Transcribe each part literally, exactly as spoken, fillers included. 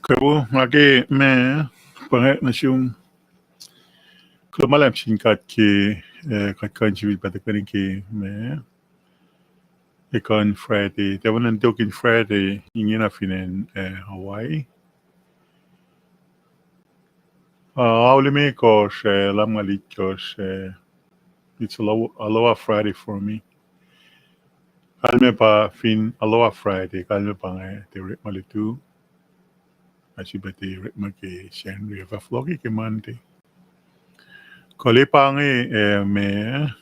Kwewa, nga ke ma, pa inge nuh sum. Kuloh ma luhlahp sin God ke, eh, kuht kuh in sifilpac tuhkweni ke ma, ekuh in Friday. Tiac pa nuhntokin Friday ingena fin acn, eh, Hawaii. Uh, ao limekohsr, eh, lumngaul itkohsr, eh, it's Alo-, Aloha Friday for me. Kalmac pa fin Aloha Friday, kalmac pa inge tiac orekma lutu. Ac sifilpac tiac orekma ke Sacnri, ac fah fohlohk ke Monday. Kuh lah pa inge, eh, ma,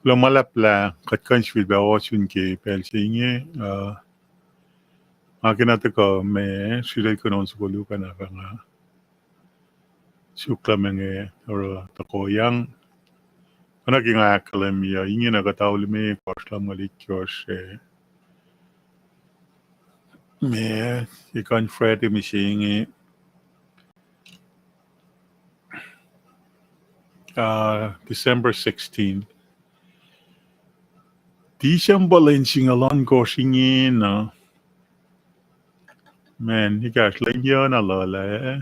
kuloh ma luhlahp lah kuht kuh in sifilpac ohsun ke pacl se inge, uh, nga kena tuhkuh ma, sritacl kunohkohn soko luhk ah na fah nga suk lah ma inge oruh tohkohyang. Oacna ke nga ahkkahlwemye, ingena kuht ao limekohsr lumngaul itkohsr, eh, ma, ekuh in Friday mihsenge, uh, December sixteenth. December lwen singucul ohnkohsr ingena. Man, ekahsr lwen na luhlah, eh?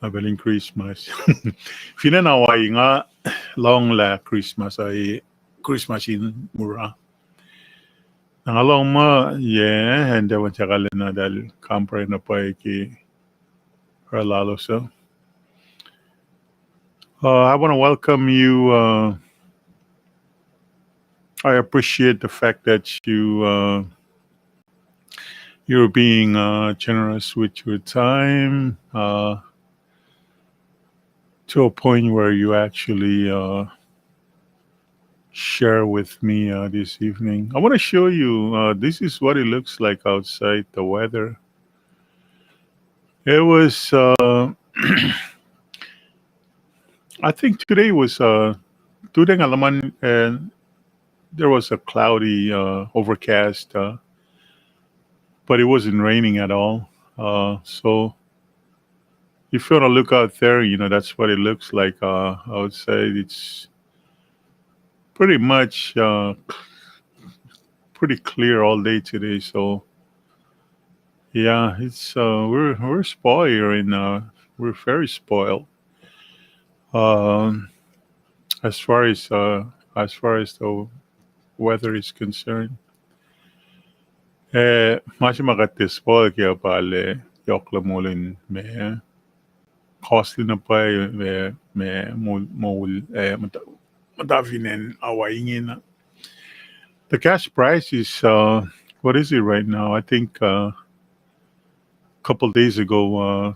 Na pacl in Christmas. Fin acn Hawaii nga lohng lah Christmas, ah, Christmas in mura. Na nga lohng muh, yeah, and then when kalena eltahl compare na pwacye ke oruh lalos uh. Uh, I want to welcome you. Uh, I appreciate the fact that you, uh, you're being, uh, generous with your time, uh, to a point where you actually, uh, share with me, uh, this evening. I want to show you, uh, this is what it looks like outside, the weather. It was, uh, I think today was, uh, today nga luhman, uh, there was a cloudy, uh, overcast, uh, but it wasn't raining at all. Uh, so if you want to look out there, you know, that's what it looks like. Uh, I would say it's pretty much, uh, pretty clear all day today. So, yeah, it's, uh, we're, we're spoiled here in, uh, we're very spoiled, um, as far as, uh, as far as the weather is concerned. Eh, ma se ma kuht tiac spoiled kac pa lah yohk lah moul in ma, costly na pwacye, ma, ma moul, moul, eh, muhta, muhta fin acn Hawaii ingena. The gas price is, uh, what is it right now? I think, uh, a couple days ago, uh,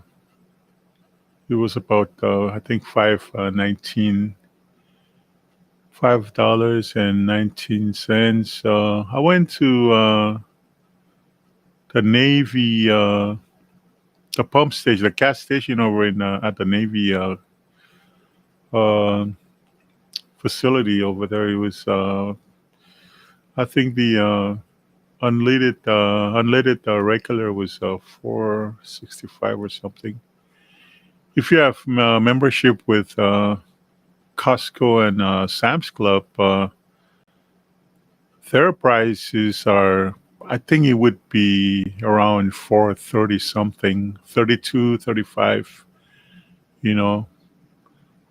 it was about, uh, I think five, uh, nineteen, five dollars and nineteen cents. Uh, I went to, uh, the Navy, uh, the pump station, the gas station over in, uh, at the Navy, uh, uh, facility over there. It was, uh, I think the, uh, unleaded, uh, unleaded, uh, regular was, uh, four sixty-five or something. If you have, uh, membership with, uh, Costco and, uh, Sam's Club, uh, their prices are, I think it would be around four thirty something, thirty-two, thirty-five, you know,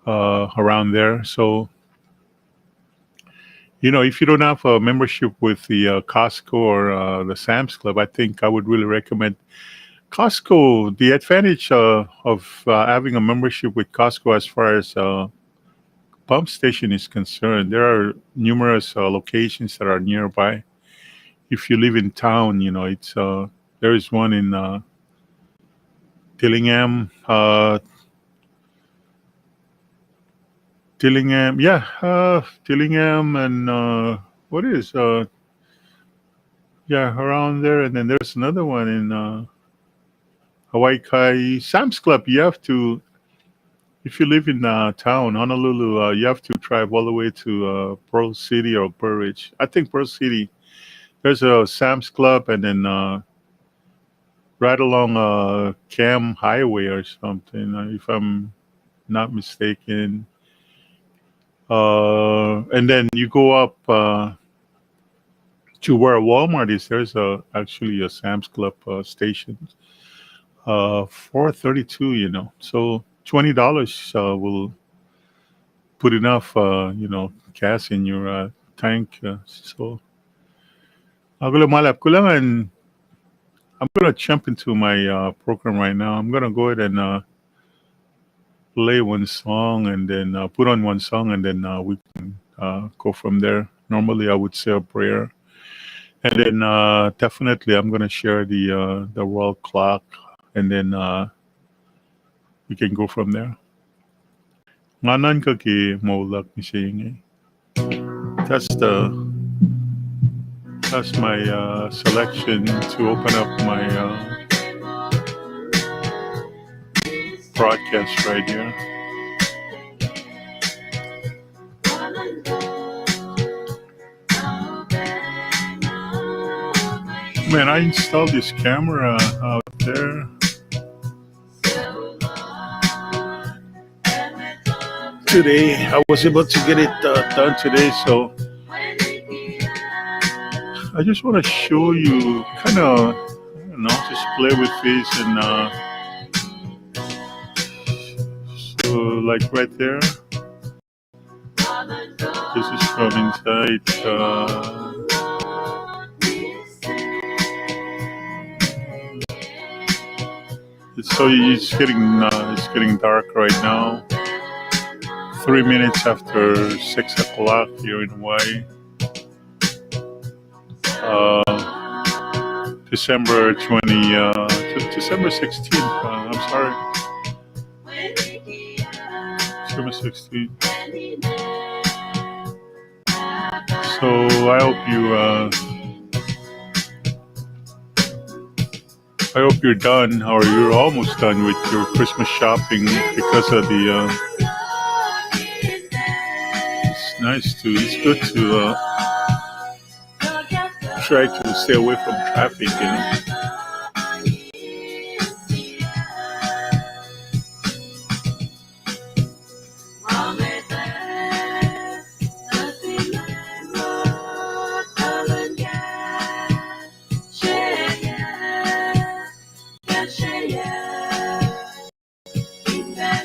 uh, around there. So, you know, if you don't have a membership with the, uh, Costco or, uh, the Sam's Club, I think I would really recommend Costco. The advantage, uh, of, uh, having a membership with Costco as far as, uh, pump station is concerned, there are numerous, uh, locations that are nearby. If you live in town, you know, it's, uh, there is one in, uh, Dillingham, uh, Dillingham, yeah, uh, Dillingham and, uh, what is, uh, yeah, around there. And then there's another one in, uh, Hawaii Kai. Sam's Club, you have to, if you live in, uh, town, Honolulu, uh, you have to drive all the way to, uh, Pearl City or Pearl Ridge. I think Pearl City, there's a Sam's Club, and then, uh, right along, uh, Kam Highway or something, uh, if I'm not mistaken. Uh, and then you go up, uh, to where Walmart is, there's a, actually a Sam's Club, uh, station, uh, four thirty-two, you know. So twenty dollars, uh, will put enough, uh, you know, gas in your, uh, tank. Uh, so, uh, kuloh ma luhlahp, kuloh, and I'm gonna jump into my, uh, program right now. I'm gonna go ahead and, uh, play one song and then, uh, put on one song and then, uh, we can, uh, go from there. Normally, I would say a prayer. And then, uh, definitely, I'm gonna share the, uh, the world clock, and then, uh, we can go from there. Nga nuhnkuh ke moul luhk mihsenge. That's the, that's my, uh, selection to open up my, uh, broadcast right here. Man, I installed this camera out there today. I was able to get it, uh, done today, so I just want to show you, kind of, I don't know, just play with this and, uh, so, like, right there. This is from inside. Uh, it's so it's getting, uh, it's getting dark right now. Three minutes after six o'clock here in Hawaii. Uh, December twenty, uh, De- December sixteenth. Uh, I'm sorry. December sixteenth. So I hope you, uh, I hope you're done, or you're almost done with your Christmas shopping, because of the, uh, it's nice to, it's good to, uh, try to stay away from traffic, you know.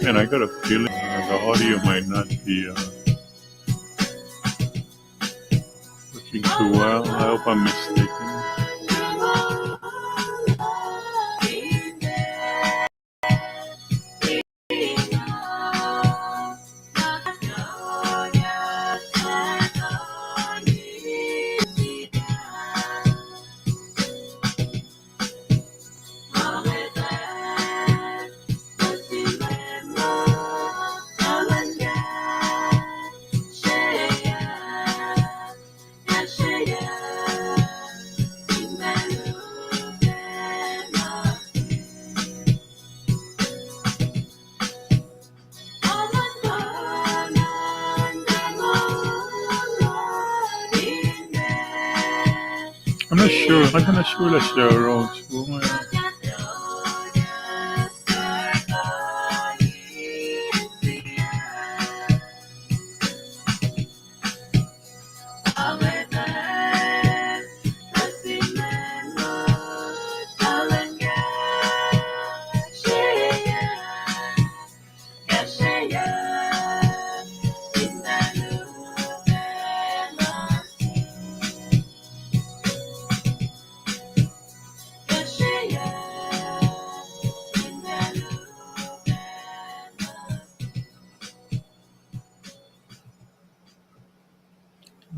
And I got a feeling, uh, the audio might not be, uh, working too well. I hope I'm mistaken. I'm not sure. I'm not sure that's the wrong one.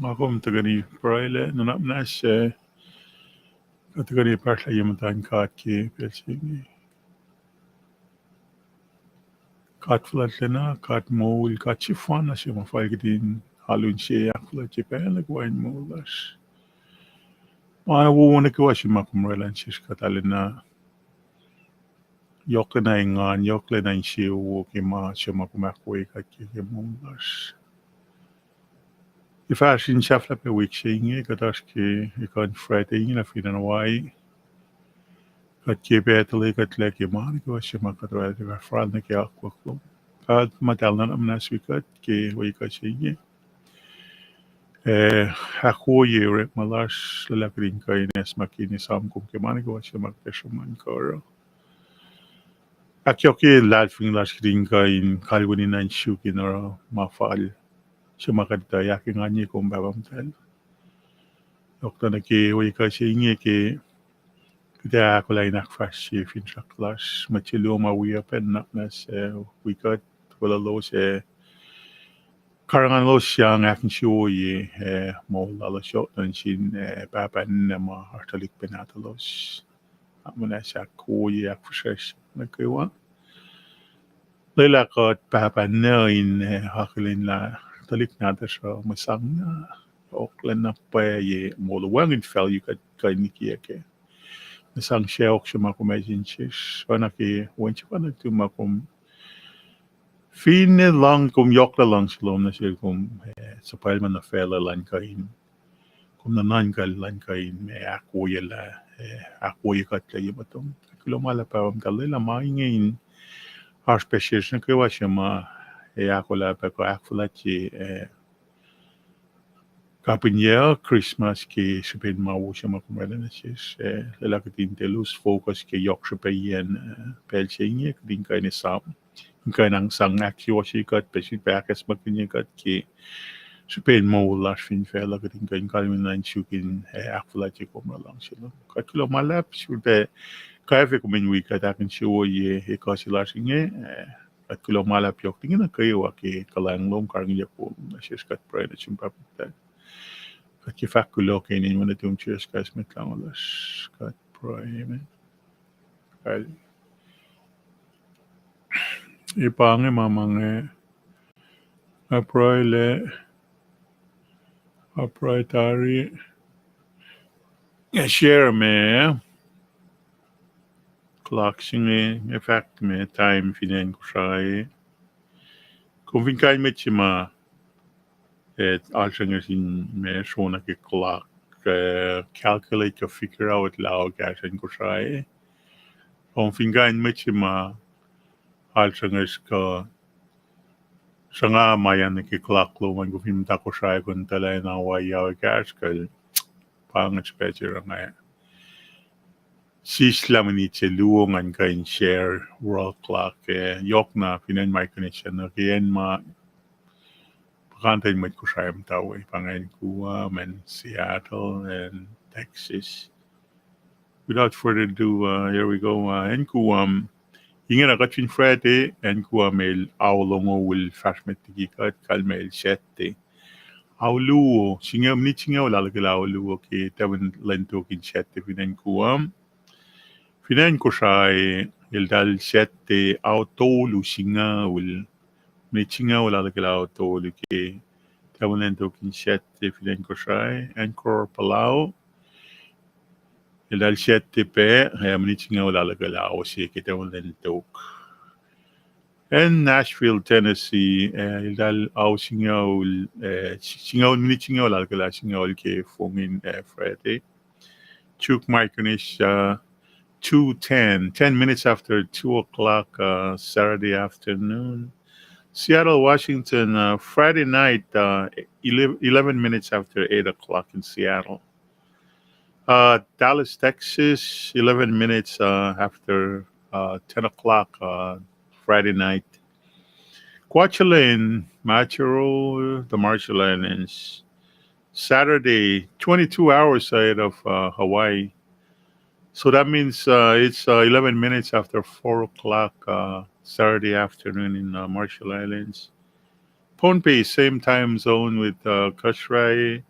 Nga kom tuhkweni pruhe lac, nuhnak muhnahs, kuht tuhkweni pahsrlah ye muhtuhn God ke pacl se inge. God fuhlwactlacna, God moul, God sefanna se ma fal kihtin alu in se ahkfuhlwactye pacl nuh kwewa in moul lasr. Ma na wowo nuh kwewa se ma kom orwaclah nuh sesr kuht arulacna yohklacna engan, yohklacna insewowo ke ma se ma kom ahkwoye kuht ke, ke moul lasr. Ac fahsr in sahflah pac wik se inge, kuht oasr ke ekuh in Friday inge nuh fin acn Hawaii. Kuht ke pacl tuhlac kuht lac ke ma nuh kwewa se ma kuht orwaclah, fal nuh ke akwuck lom. God muhtahl, nuhnak muhnahs wi kuht ke ekuh se inge. Eh, ahkwoye orekma lasr, lwelah kuht in kuh in acsmakihn esam kom ke ma nuh kwewa se ma kuht ac sruhmuhn kuh oruh. Ahkyohkye luhlahlfongi lasr kuht in kuh in kalweni nuh in suk in oruh ma fal se ma kuht etuh ahkenganye kom Pahpah Muhtahl. Yohk na nuh ke ohiyac se inge ke kuht ac ahkolah in ahkfahsrye finsrak lasr, mwet se luo ma wi uh pacna nuh se wi kuht, weluhlos ac karihngihnuhlos sang ahkinsewowoye, eh, moul lalos yohk nuh sin, eh, pahpah ninac ma oasr tuhlihk pacna nahtuhlos. Muhnahs ahkwoye ahkfihsracsr nuh kwewa. Lwelah kuht pahpah ninac in, eh, akihlen lah tuhlihk nahtuhsr uh mwe sang na yohk lacna pwacye moul uh, wacngihn value kuht kuh in nikiyuck kac. Mwe sang sacohk se ma kom ase nuh sesr, oacna ke wen sefanna nuhtum ma kom finne lohng, kom yohklah luhngse lom nuh sel kom, eh, suhpwaclma nuh facluh elan kuh in, kom nuhnuhnkuh elan kuh in, eh, ahkwoyelah, eh, ahkwoye kuht lah ye muhtom. Kuht kuloh ma luhlahp Pahpah Muhtahl, lwelah ma inge in oasr pac sesr nuh kwewa se ma, eh, ahkolah pac kuh ahkfuhlwactye, eh, kapihn yac uh Christmas ke srihpen ma wo se ma kom oraclah nuh sesr, eh, lwelah kuht in tiac lose focus ke yohk srihpacyacn, eh, pacl se inge kuht in kuh in esam, in kuh in sang ahkyohkye kuht, pac srihpac ahkacsmakihnye kuht ke srihpen moul lasr fin facluh, kuht in kuh in kalweni nuh in suk in, eh, ahkfuhlwactye kom oruh luhngse lom. Kuht kuloh ma luhlahp, srihpac kwacfe kom in wi kuht ahkinsewowoye ekuh se lasr inge, eh, kuht kuloh ma luhlahp yohk liki nuh kwewa ke kuhlwacng lom, karihngihnyuck lom nuh sesr, kuht pruhe nuh sin Pahpah Muhtahl. Kuht ke fahk kuloh ke inen wen nuhtum Jisus Kraist Mwet Lahngo lasr, kuht pruhe, amen. Kal, e pa inge ma ma inge, nga pruhe lah, nga pruhe tari, nga share me clock se inge, nga fahk me time fin acn Kosrae. Kom fin kain mwet se ma, eh, alsruhnga sin me sronuh ke clock, eh, calculate kuh figure out lah okahsr acn Kosrae. Kom fin kain mwet se ma alsruhnga kuh sruhnga ma yan nuh ke clock lom an, kom fin muhta Kosrae kuh in tuhlac na wa yac okahsr kuh, pa inge srihpac se oruh nga sislah minit se luo ngan kuh in share world clock, eh, yohk na fin acn Micronesia nuh ke acn ma puhkantwen mwet Kosrae muhta we, pa inge acn Guam, acn Seattle, acn Texas. Without further ado, uh, here we go. Uh, acn Guam, ingena kuht fin Friday, acn Guam el ao longoul fahsr met liki kuht, kalmac el Saturday. Ao luo, singucul, minit singucul aluhkwelah ao luo ke tahmtahel lwen tok in Saturday fin acn Guam. Fin acn Kosrae, eltahl Saturday ao tolu singucul, minit singucul aluhkwelah ao tolu ke tahmtahel lwen tok in Saturday fin acn Kosrae. Acn Koror, Palau, eltahl Saturday pac, eh, minit singucul aluhkwelah ao se ke tahmtahel lwen tok. Acn Nashville, Tennessee, eh, eltahl ao singucul, eh, singucul, minit singucul aluhkwelah singucul ke fong in, eh, Friday. Chuuk, Micronesia, two ten, ten minutes after two o'clock, uh, Saturday afternoon. Seattle, Washington, uh, Friday night, uh, eleven, eleven minutes after eight o'clock in Seattle. Uh, Dallas, Texas, eleven minutes, uh, after, uh, ten o'clock, uh, Friday night. Kwajalein, Majuro, the Marshall Islands, Saturday, twenty-two hours ahead of, uh, Hawaii. So that means, uh, it's, uh, eleven minutes after four o'clock, uh, Saturday afternoon in, uh, Marshall Islands. Pohnpei, same time zone with, uh, Kosrae.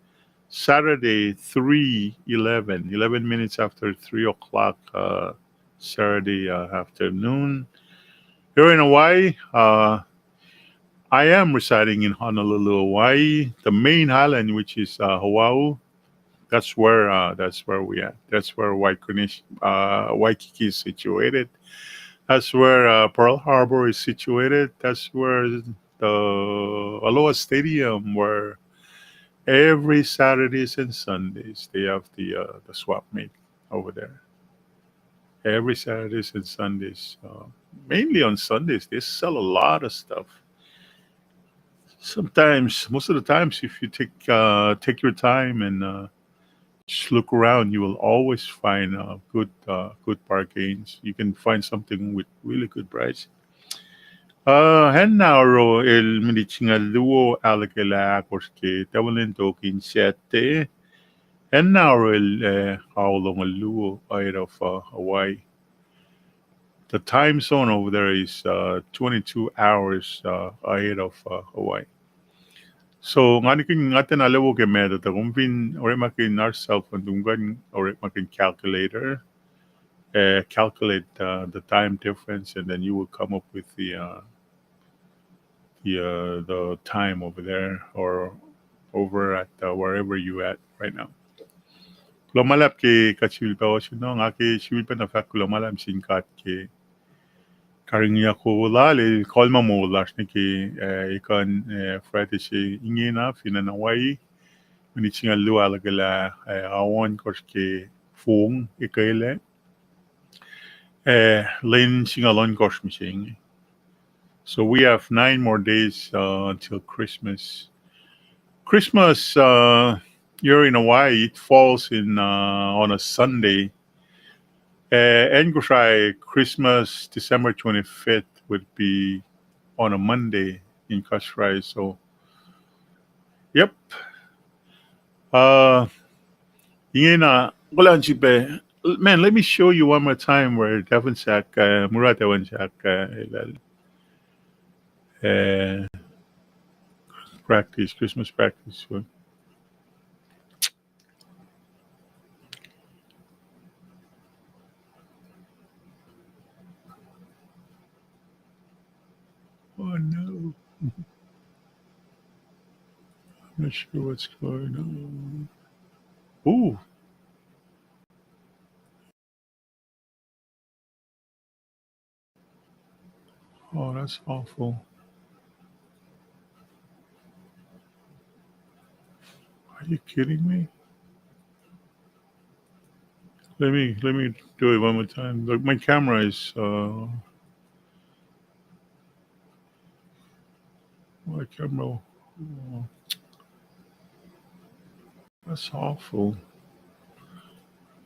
Saturday, three eleven, eleven minutes after three o'clock, uh, Saturday, uh, afternoon. Here in Hawaii, uh, I am residing in Honolulu, Hawaii, the main island, which is, uh, Oahu. That's where, uh, that's where we at. That's where Waikuni, uh, Waikiki is situated. That's where, uh, Pearl Harbor is situated. That's where the Aloha Stadium, where every Saturdays and Sundays they have the, uh, the swap meet over there. Every Saturdays and Sundays, uh, mainly on Sundays, they sell a lot of stuff. Sometimes, most of the times, if you take, uh, take your time and, uh, just look around, you will always find, uh, good, uh, good bargains. You can find something with really good price. Uh, acn Nauru el minit singucul luo ahluhkwelah ahkosr ke tamuhlwel Tokin Sette. Acn Nauru el, uh, ao longoul luo ahead of, uh, Hawaii. The time zone over there is, uh, twenty-two hours, uh, ahead of, uh, Hawaii. So, nga nikihn nga tiacna lewo ke met uh, tuh kom fin orekmakihn oasr cell phone, kom kuh in orekmakihn calculator, uh, calculate, uh, the time difference, and then you will come up with the, uh, the, uh, the time over there or over at, uh, wherever you at right now. Kuloh ma luhlahp ke kuht sifilpac ohsun uh, nga ke sifilpac na fahk kuloh ma luhlahp sin God ke karihngihnyuck lal, el kalmac moul lasr nuh ke, uh, ekuh, uh, Friday se ingena fin acn Hawaii, minit singucul luo ahluhkwelah, uh, ao ohnkohsr ke fong ekuh lac. Uh, lwen singucul ohnkohsr mihsenge. So we have nine more days, uh, until Christmas. Christmas, uh, here in Hawaii, it falls in, uh, on a Sunday. Uh, acn Kosrae, Christmas, December twenty-fifth, would be on a Monday in Kosrae. So, yep. Uh, ingena, kuloh srihpac. Man, let me show you one more time where Davensak, uh, Murat Davensak, uh, el, uh, practice, Christmas practice. Oh no. I'm not sure what's going on. Ooh. Oh, that's awful. Are you kidding me? Let me, let me do it one more time. Look, my camera is, uh, my camera, uh, that's awful.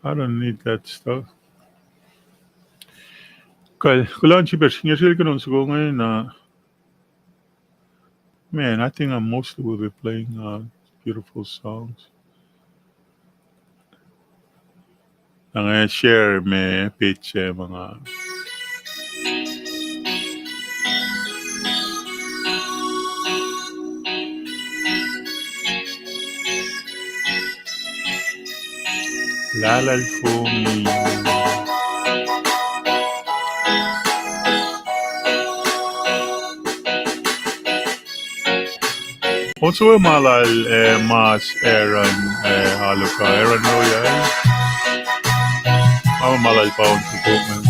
I don't need that stuff. Kuh, kuloh srihpac, inge sel kunon soko inge na. Man, I think I mostly will be playing, uh, beautiful songs. Nga share me page se ma nga. Lahlal fong. Also, ma lal, eh, mas Aaron, eh, Aluka, Aaron Royal. Ama ma lal paun support man.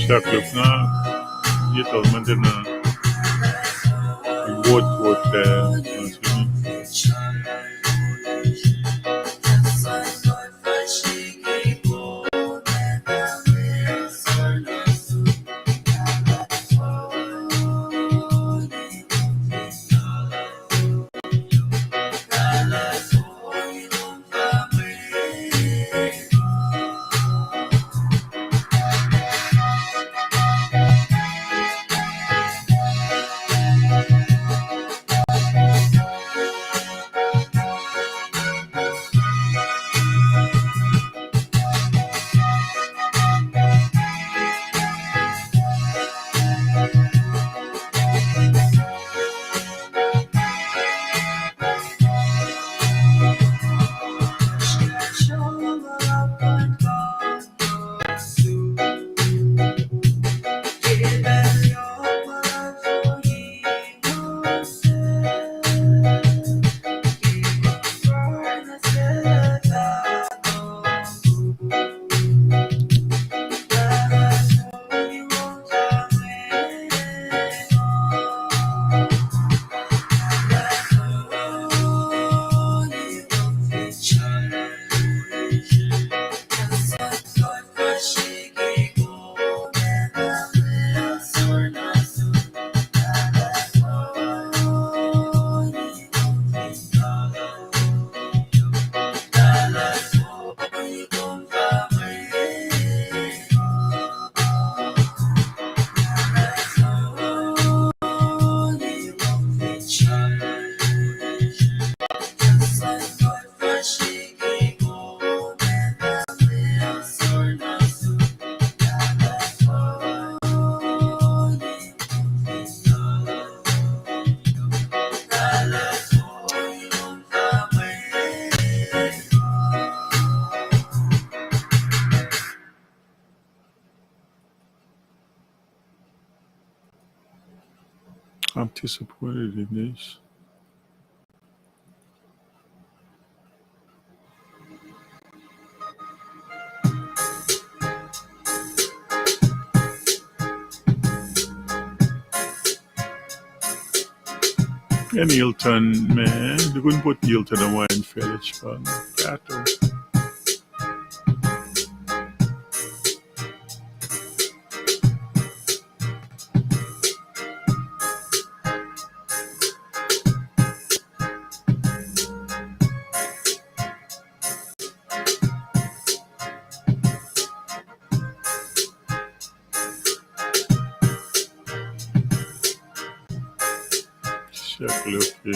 Sahk luk na, ye tol mante na, wot wot, eh, I'm disappointed in this. Acn Hilton me, tukun put Hilton Hawaiian Village pa, Kato. Siyuck liki.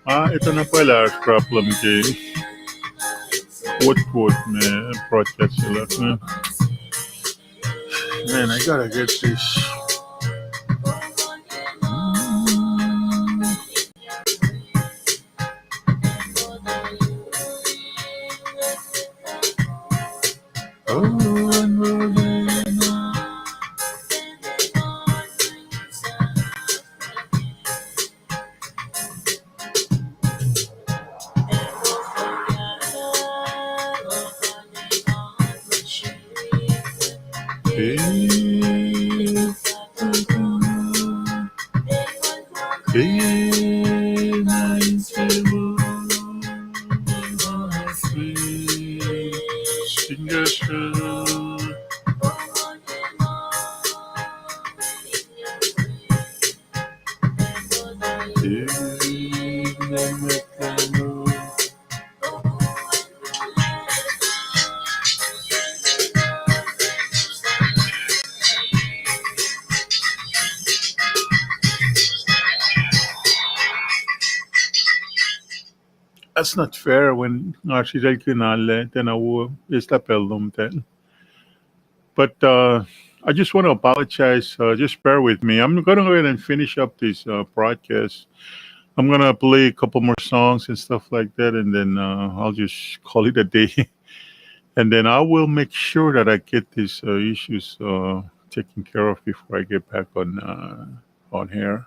Ah, etuh na pwacye lah oasr problem ke wot wot me broadcast se luhk, eh. Man, I gotta get this. That's not fair when nga sritacl kihn alu, tiacna wo, eis lah pacl lom tacl. But, uh, I just want to apologize. Uh, just bear with me. I'm gonna go ahead and finish up this, uh, broadcast. I'm gonna play a couple more songs and stuff like that, and then, uh, I'll just call it a day. And then I will make sure that I get these, uh, issues, uh, taken care of before I get back on, uh, on here.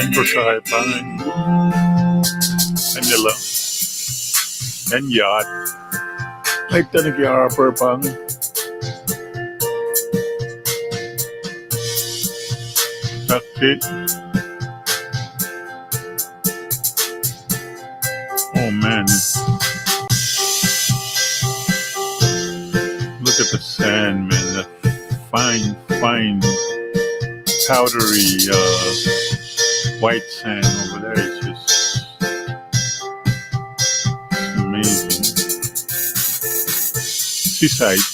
Acn Kosrae pa inge. Acn Yellow. Acn Yat. Acn Tanaki Harbor pa inge. Back pit. Oh man. Look at the sand, man. That fine, fine, powdery, uh, white sand over there. It's just amazing. Seaside.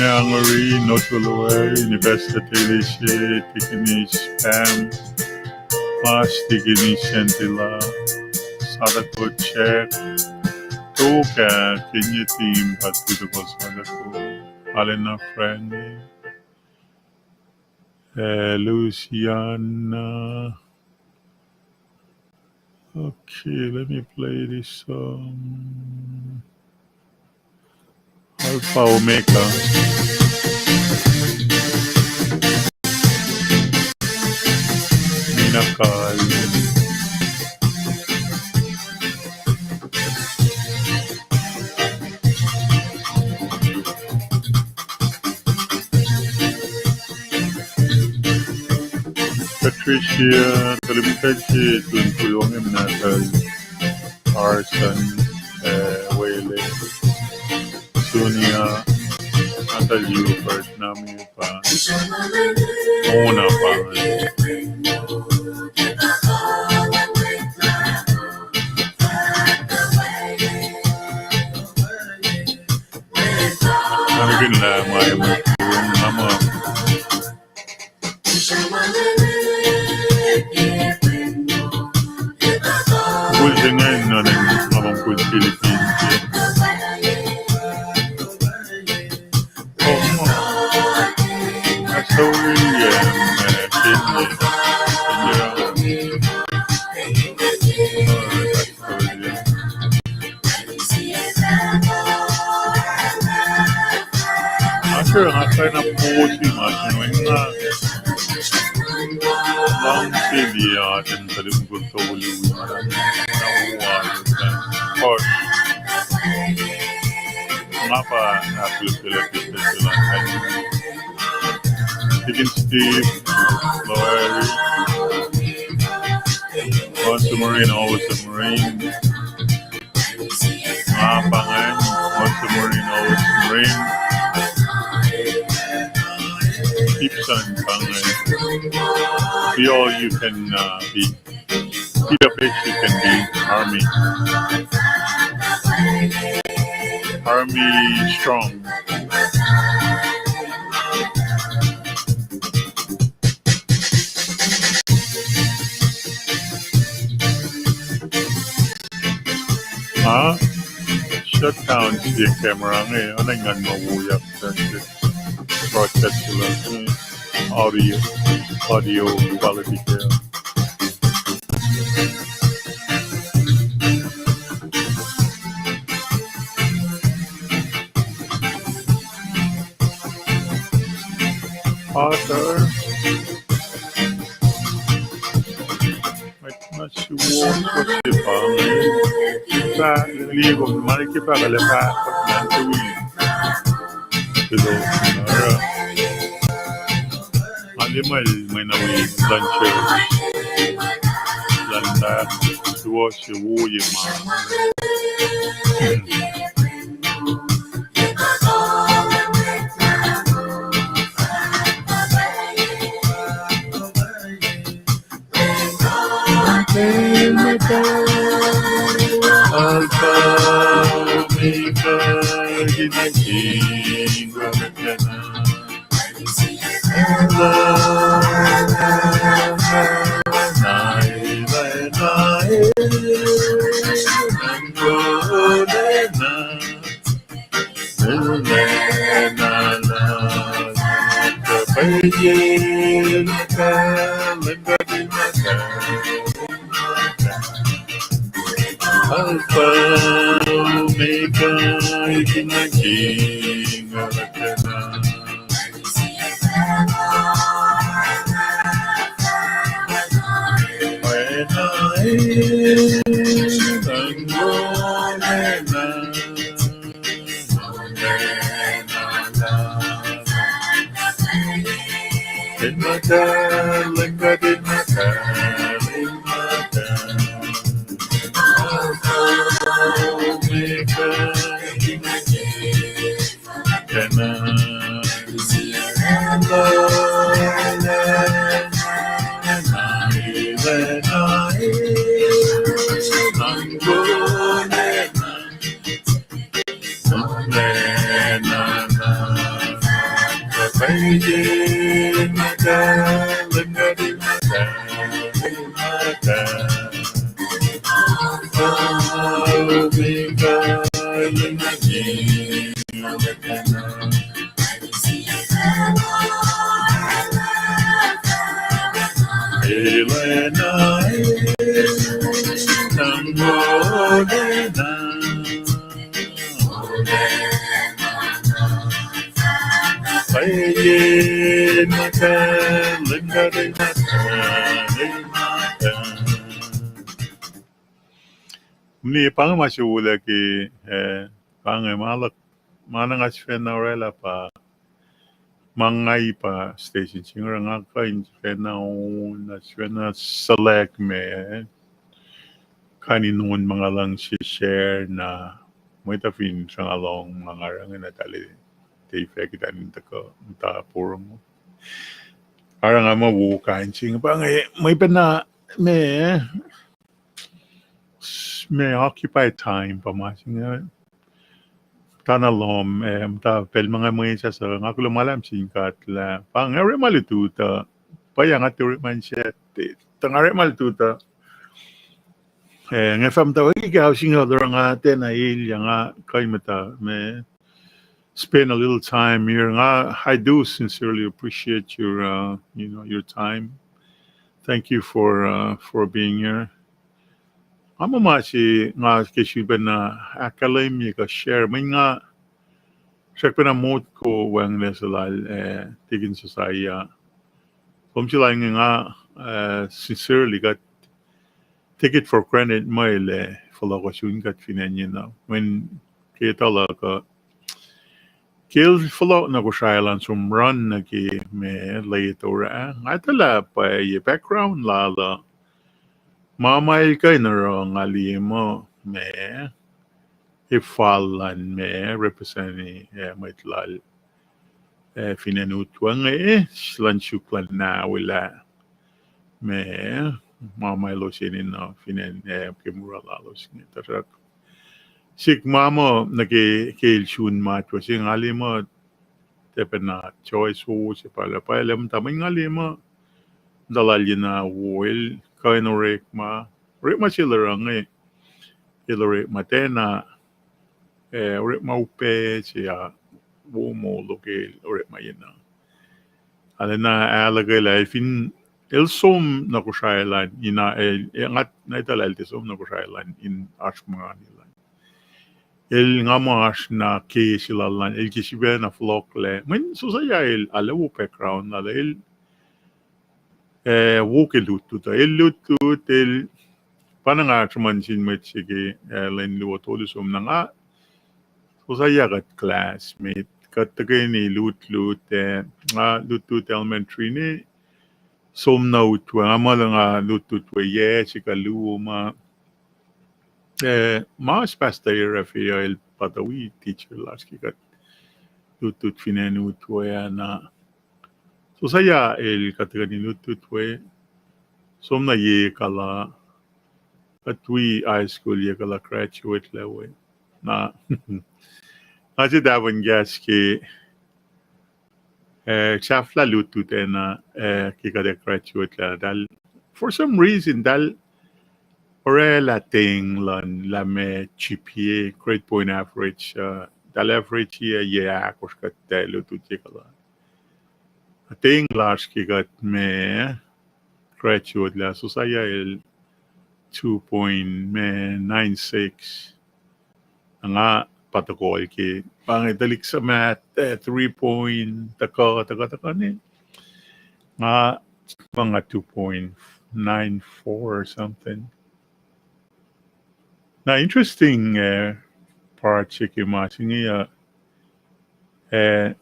Nangori, Notulo, Nebesta, Telishe, Tikinis, Pam, Mas, Tikinis, Santila, Sadako, Chek, Toka, Kenya team, Patuko, Sadako, Alena, Franny, uh, Luciana. Okay, let me play this song. Alpha Omega. Mina Kal. Patricia, Tolipkaci, Tun Pulwang, Natal, Arson, uh, Wele, Sunia, Natal, Hubert, Nami, Ona pa. Nami kinla ma, ma, ma. Kul se Acn nuh in nga pam kol Philippines. Oh, ma. Asori, eh, eh, Kenya. Kenya. Asori nga kain na posi ma se inge nga. Lang seli aten tuhlihk mukul tolu. Na uwa. Nga pa ahkkolukye lah business se lah. Deacon Steve, Larry, Once a Marine, Always a Marine. Nga pa ingacn, Once a Marine, Always a Marine. Gibson pa ingacn. Be all you can, uh, be. Be the best you can be, Army. Army strong. Ha? Shutdown se camera inge, oacna ngan ma woyak. Broadcast se lah, audio, audio quality ke. Arthur. Mwet na suwohswohs se pa inge. Fah liye kom, ma nuh ke fahk lah fahk ngan tuwi. Hello, oruh. Nga liye ma el mwe na wi luhn church. Luhn fahk suwohs se woye ma. Alpha, Omega, Alpha, Omega, King of Kings. Mni pa inge ma se wolacki, eh, pa inge ma luhk, ma na nga sifacna orwaclah pa, ma nga pa station singer, nga kuh in sifacna on, na sifacna select me, eh, kain in on ma nga luhngse share na, mwet uh fin sruhnga lohng ma nga oruh inge na tali, tiac fahk kuhtuh in tuhkuh muhta porongo. Oruh nga ma wo kain se inge pa inge, mwe pacna, me, me occupy time pa ma se inge. Muhta na lohm, eh, muhta pacl ma nga mwesahs uh, nga kuloh ma luhlahp sin God lah pa inge orekma lutlut uh, pa ya nga tiac orekma in sactte, tuh nga orekma lutlut uh. Eh, nga fahk muhta ke housing el oruh nga tiacna elyah, nga kuh in muhta me spend a little time here. Nga, I do sincerely appreciate your, uh, you know, your time. Thank you for, uh, for being here. Nga muh ma se nga ke sifilpacna ahkkahlwemye kuh share, mweyen nga srackpacna motko wacngihnlac se lal, eh, Tikin Sosaya. Kom se lal inge nga, eh, sincerely kuht take it for granted muh el ac fohlohk ohsun kuht fin acn yenuh. Mweyen ke tuh luhk uh, ke el fohlohk nuh Kosrae elan som run nuh ke me lwelah orah, nga etuh lah pwacye background lal uh, ma ma el kuh in oruh nga liye muh me, e fal luhn me represent, eh, mwet lal, eh, fin acn Utwe inge, eh, luhn suk luhn na welah me, ma ma elos enenuh fin acn, eh, ke mura lalos inge. Tuhsruhk sik ma muh nuh ke, ke el sun matwac se, nga liye muh tiacpacna choice wowo se pacl ah, pacl ah muhta, mweyen nga liye muh muhta lal yenuh wo el kuh in orekma, orekma se el oruh inge, el orekma tiacna, eh, orekma upac se ah, wo moul ke el orekma yenuh. Arulacna ahluhkwelah el fin, el som nuh Kosrae elan, ina el, eh, nga, nga etuh lah el tiac som nuh Kosrae elan in oasr ma ngan elan. El nga muh oasr na ke se lal an, el ke sifacna fohlohklac. Mweyen Sosaya el arlac wo background lal, el, eh, wo ke lutlut uh. El lutlut, el pa na nga sruhmuhn sin mwet se ke, eh, lwen luo tolu som na nga, Sosaya kuht classmate, kuht tuhkweni lutlut, eh, nga lutlut elementary ne, som na Utwe, nga muh nga lutlut we yac se kuh luo ma, eh, ma oasr Pastor Erafi uh, el pa tuh wi teacher lasr ke kuht lutlut fin acn Utwe ah na. Sosaya el kuht tuhkweni lutlut we, som na yac kuh la, kuht wi high school yac kuh la graduate lah we. Na, nga se tahfuhn kahs ke, eh, sahflah lutlut acna, eh, ke kuht ac graduate lah, tal, for some reason, tal orwaclah teng luhn lah me G P A, grade point average, uh, tal average yac, yac ahkosr kuht ac lutlut yac kuh la. Teng lasr ke kuht me graduate lah Sosaya el two point nine six. Nga pa tuhkuh ke, pa inge tuhlihk suhmaht, eh, three point tuhkuh, tuhkuh, tuhkuh ne. Nga, ma nga two point nine four or something. Na interesting, eh, part se ke ma se inge uh, eh,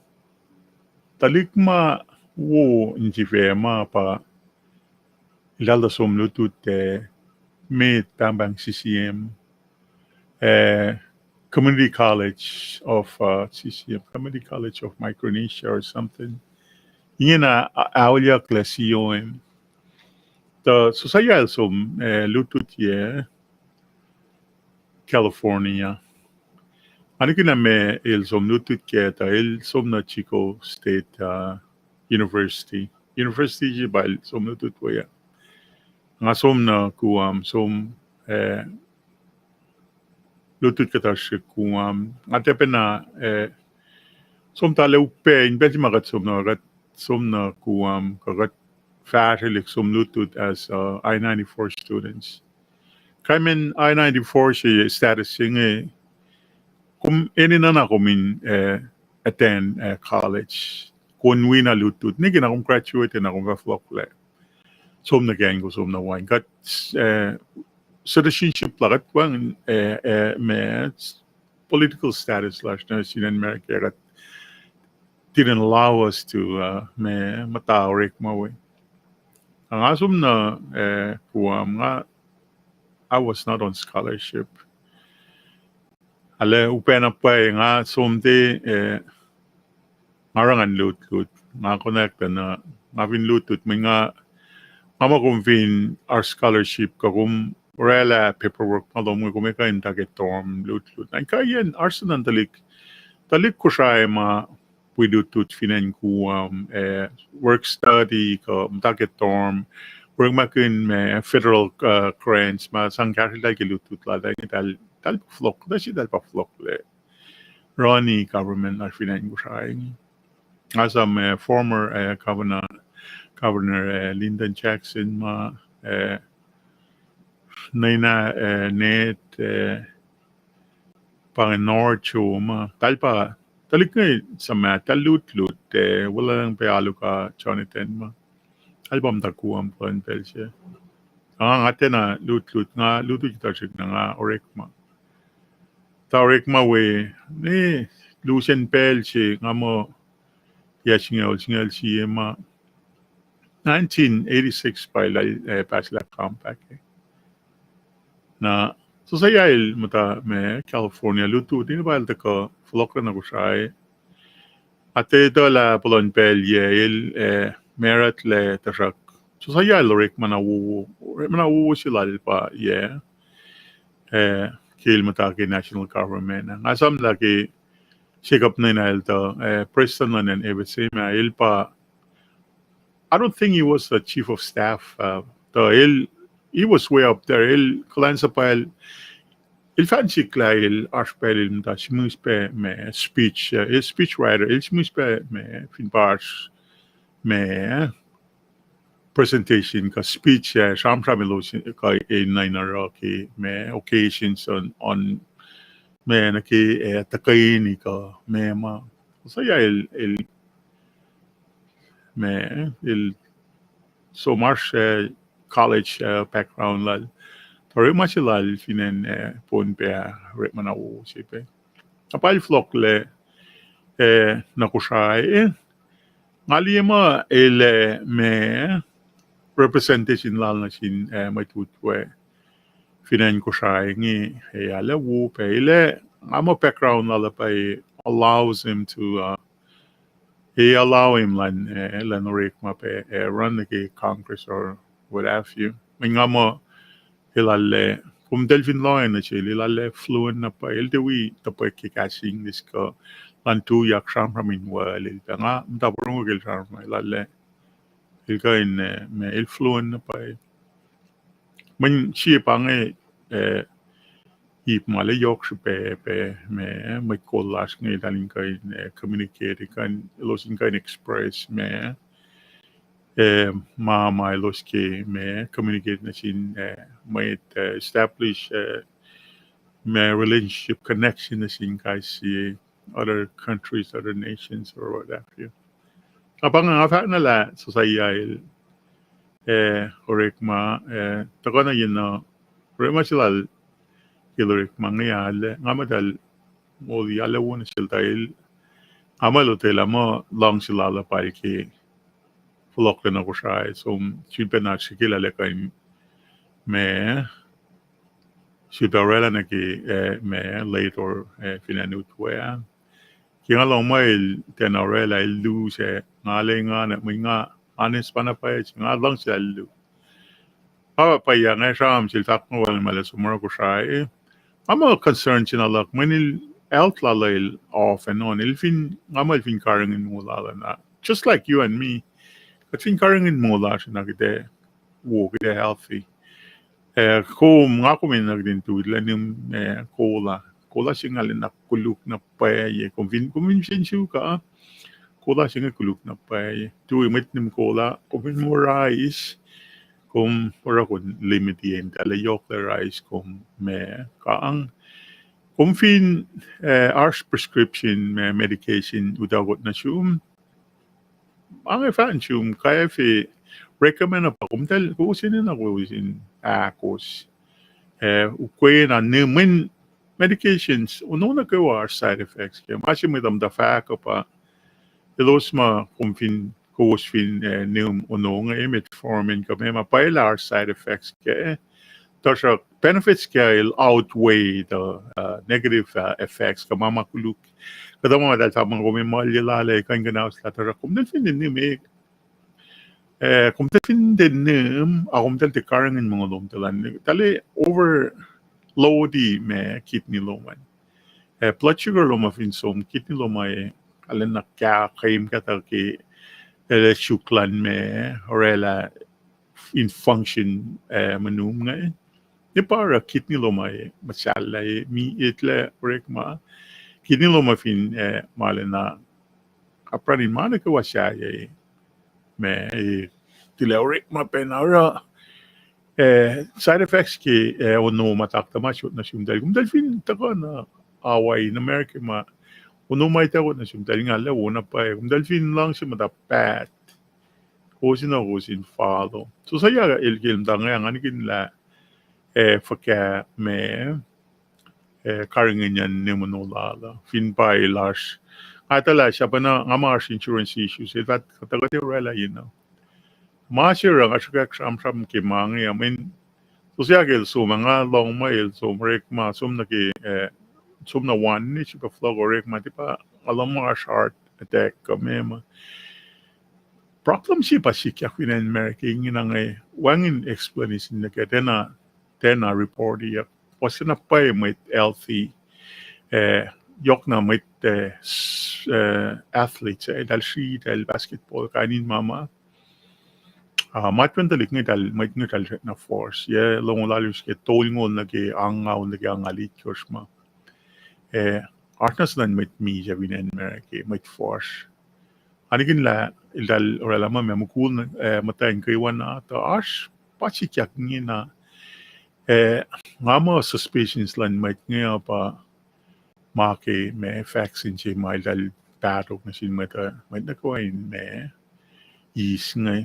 tuhlihk ma wo in sifacna pa eltahl som lutlut, eh, met pahngpahng C C M, eh, Community College of, uh, C C M, Community College of Micronesia or something. Ingena a-, auliyak lah C O M. Tuh Sosaya el som, eh, lutlut yac California. Nga nikihn lah me el som lutlut kac tuh el som nuh Chico State, uh, University. University se pa el som lutlut we ah. Nga som nuh Guam, som, eh, lutlut kuhtuh srihk Guam. Nga tiacpacna, eh, som tahl upac in pacl se ma kuht som nuh, kuht som nuh Guam, kuh kuht fahsrwelihk som lutlut as, uh, I ninety-four students. Kain in I ninety-four se status se inge, kom enenuh na kom in, eh, attend, eh, college. Kom wi na lutlut. Nwe ke na kom graduate, na kom fah fohlohklac. Som nuh ke acn kom som nuh we. Kuht, eh, citizenship la kuht wacngihn, eh, eh, ma political status lasr nuh sin acn America, kuht didn't allow us to, uh, ma, muhta orekma we. Nga som nuh, eh, Guam, nga, I was not on scholarship. Arlac upac na pwacye, nga som te, eh, nga oruh ngan lutlut, nga konwacack tuh na, nga fin lutlut, mweyen nga, nga muh kom fin oasr scholarship kuh kom orwaclah paperwork ma lom inge kom ac kuh in muhta ke dorm lutlut. Na in kuhiyacn oasr na tuhlihk, tuhlihk Kosrae ma wi lutlut fin acn Guam, eh, work study kuh muhta ke dorm, orekmakihn ma federal, uh, grants ma sang kahsrweltahl ke lutlut lal ah inge, eltahl, eltahl fohlohk, kuhtuh se eltahl pa fohlohklac running government lasr fin acn Kosrae inge. Nga esam, uh, former, uh, governor, governor, uh, Lyndon Jackson ma, uh, Nina, uh, Ned, uh, pa inge Nor Cho ma, eltahl pa, tuhlihk inge suhmaht, eltahl lutlut, uh, Weluhlwacng pac Alu kuh Jonathan ma. Eltahl pa muhta Guam kuh in pacl se. Nga, nga tiacna lutlut, nga lutlut ke tuhsruhk na nga orekma. Tuh orekma we, ne, lusen pacl se, nga muh, yac singucul, singucul sie ma, nineteen eighty-six pa eltahl, eh, pahslah compact. Na, Josiah-il muhta ma California lutlut, in pa el tuhkuh fohlohklac nuh Kosrae. Atac etuh lah puhlan pacl yac el, eh, married lac tuhsruhk Josiah el orekma na wowo, orekma na wowo se lal pa yac, eh, ke el muhta ke national government. Nga esam lah ke Jacob Nina el tuh, eh, prestuhn luhn F S M ah, el pa I don't think he was the chief of staff, uh, tuh el, he was way up there. El kuhlwacnsapwacl, el fahk sikyak lah el oasr pacl el muhta sihmihs pac ma speech, uh, el speech writer, el sihmihs pac ma fin pa oasr ma presentation kuh speech, uh, sramsram elos kuh in nuh in oruh ke ma occasions on, on ma nuh ke, uh, tuhkweni kuh ma ma. Josiah el, el ma el som oasr, eh, college, eh, background lal. Tuh orekma se lal fin acn, eh, Pohnpei ah orekma na wowo se pac. Na pa el fohlohklac, eh, nuh Kosrae, eh, nga liye muh el, eh, ma representation lal nuh sin, eh, mwet utwe fin acn Kosrae inge, eh, arlac wo pac. El ac, nga muh background lal uh pa allows him to, uh, ac allow him lan, eh, lan orekma pac, eh, run nuh ke Congress or what have you. Mweyen nga muh el arlac, komtal fin lohacng nuh sel, el arlac fluent na pwacye, el tiac wi topuk ke kahs English kuh lan tuyak sramsram in wal el pac. Nga muhta porongo ke el sramsram, el arlac, el kuh in, eh, ma el fluent na pwacye. Mweyen sie pa inge, eh, ip ma arlac yohk srihpac pac ma, eh, mwet kol lasr inge eltahl in kuh in, eh, communicate, kuh in, elos in kuh in express ma, eh, ma, ma elos ke ma communicate nuh sin, eh, mwet, eh, establish, eh, ma relationship connection nuh sin kais sie other countries, other nations, or what have you. Na pa nga fahk na lah Josiah el, eh, orekma, eh, tuhkuh na yen uh, orekma se lal ke el orekma inge arlac, nga muh eltahl moli arlac wo nuh sel tuh el, nga muh el otwelah muh luhngse lal uh pa el ke fohlohklac nuh Kosrae, som sulpac na srihke lah el kuh in ma, sulpac orwaclah nuh ke, eh, ma late or, eh, fin acn utwe ah. Ke nga lohng muh el tiacna orwaclah, el lu se, nga lwengan, mweyen nga honest pa na pwacye, nga luhngse lah el lu. Pa, pa, pa, nga sramsram sel fahk muh wal ma el som oruh Kosrae. Nga muh concern se na luhk, mweyen el health lal el off and on. El fin, nga muh el fin karihngihn moul lal ah na, just like you and me. Kuht fin karihngihn moul lasr na kuht ac wo, kuht ac healthy. Eh, kom, nga kom enenuh kuht in tuhlac nihm, eh, kola. Kola se inge arlac na koluk na pwacye. Kom fin, kom fin sen suka, kola se inge koluk na pwacye. Tui mwet nihm kola, kom fin moul rice, kom oruh kom limit ye in talah yohklac rice kom ma kang. Kom fin, eh, oasr prescription ma medication utuckot nuh sum, ma inge fahk nuh sum, kafe recommend uh pa komtal kowos enenuh kowos in ahkos. Eh, ukwena nihm, mweyen medications, ono nuh kwewa oasr side effects ke. Ma se mwet uh muhta fahk uh pa, elos ma kom fin, kowos fin, eh, nihm ono inge, metformin kuh meac ma, pa elah oasr side effects ke. Tuhsruhk benefits ke el outweigh the, uh, negative, uh, effects kuh ma ma koluk. Kuhtuh ma eltahl fahk muh kom in muhlye lal ac kuh in kuhnaoslah, tuhsruhk komtal fin tiac nihm, eh, komtal fin tiac nihm, a komtal tiac karihngihn mongo lom, eltahl, eltahl overload ma kidney lom an. Eh, blood sugar lom uh fin som, kidney lom uh, eh, arlac na kah keim kahtuh ke, eh, suk luhn ma, orwaclah in function, eh, monum inge. Ne pa oruh kidney lom ah muhsahllah, mi etlac orekma. Kidney lom ah fin, eh, ma lacna apran in ma nuh kwewa sahyac, ma, eh, tilac orekma pacna oruh, eh, side effects ke, eh, ono ma taktuh ma sot nuh sumtal. Komtal fin tuhkuh nuh Hawaii, nuh America ma, ono ma etuh wot nuh sumtal, nga lah wo na pwacye. Komtal fin luhngse muhta paht, kowos in, kowos in follow. Sosaiyac el ke el muhta inge, nga nikihn lah, eh, fuhkah ma, eh, karihngihnyacn nemono lal uh. Fin pa el oasr, nga etuh lah sahp na nga ma oasr insurance issues, el fah tuhkuh tiac orwaclah, you know. Ma se oruh nga sruhkwack sramsram ke ma inge, I mean, sosaiyac el som, nga lohng muh el som orekma, som nuh ke, eh, som na one ne srihpac fohlohk orekma, tiac pa nga lohng muh oasr heart attack kuh meac ma. Problem se pa sikyak fin acn America inge na inge, wacngihn explanation nuh ke tiacna, tiacna reportiyuck. Puhs na pwacye mwet healthy, eh, yohkna mwet, eh, athletes, eh, eltahl sritacl basketball, kain in ma ma. Ah, matwen tuhlihk inge eltahl, mwet inge eltahl srackna force. Yac longoul alus ke tolngoul nuh ke angngaul nuh ke angngaul itkohsr ma. Eh, oasr na suhnuhn mwet misac fin acn America, mwet force. Nga nikihn lah eltahl orwaclah muh ma mukul, eh, muhtwacn kwewa na, tuh oasr pa sikyak ingena. Eh, nga muh suspicions luhn mwet inge uh pa ma ke ma vaccine se ma eltahl pahtok nuh sin mwet, mwet nuh kwewa in ma eis inge.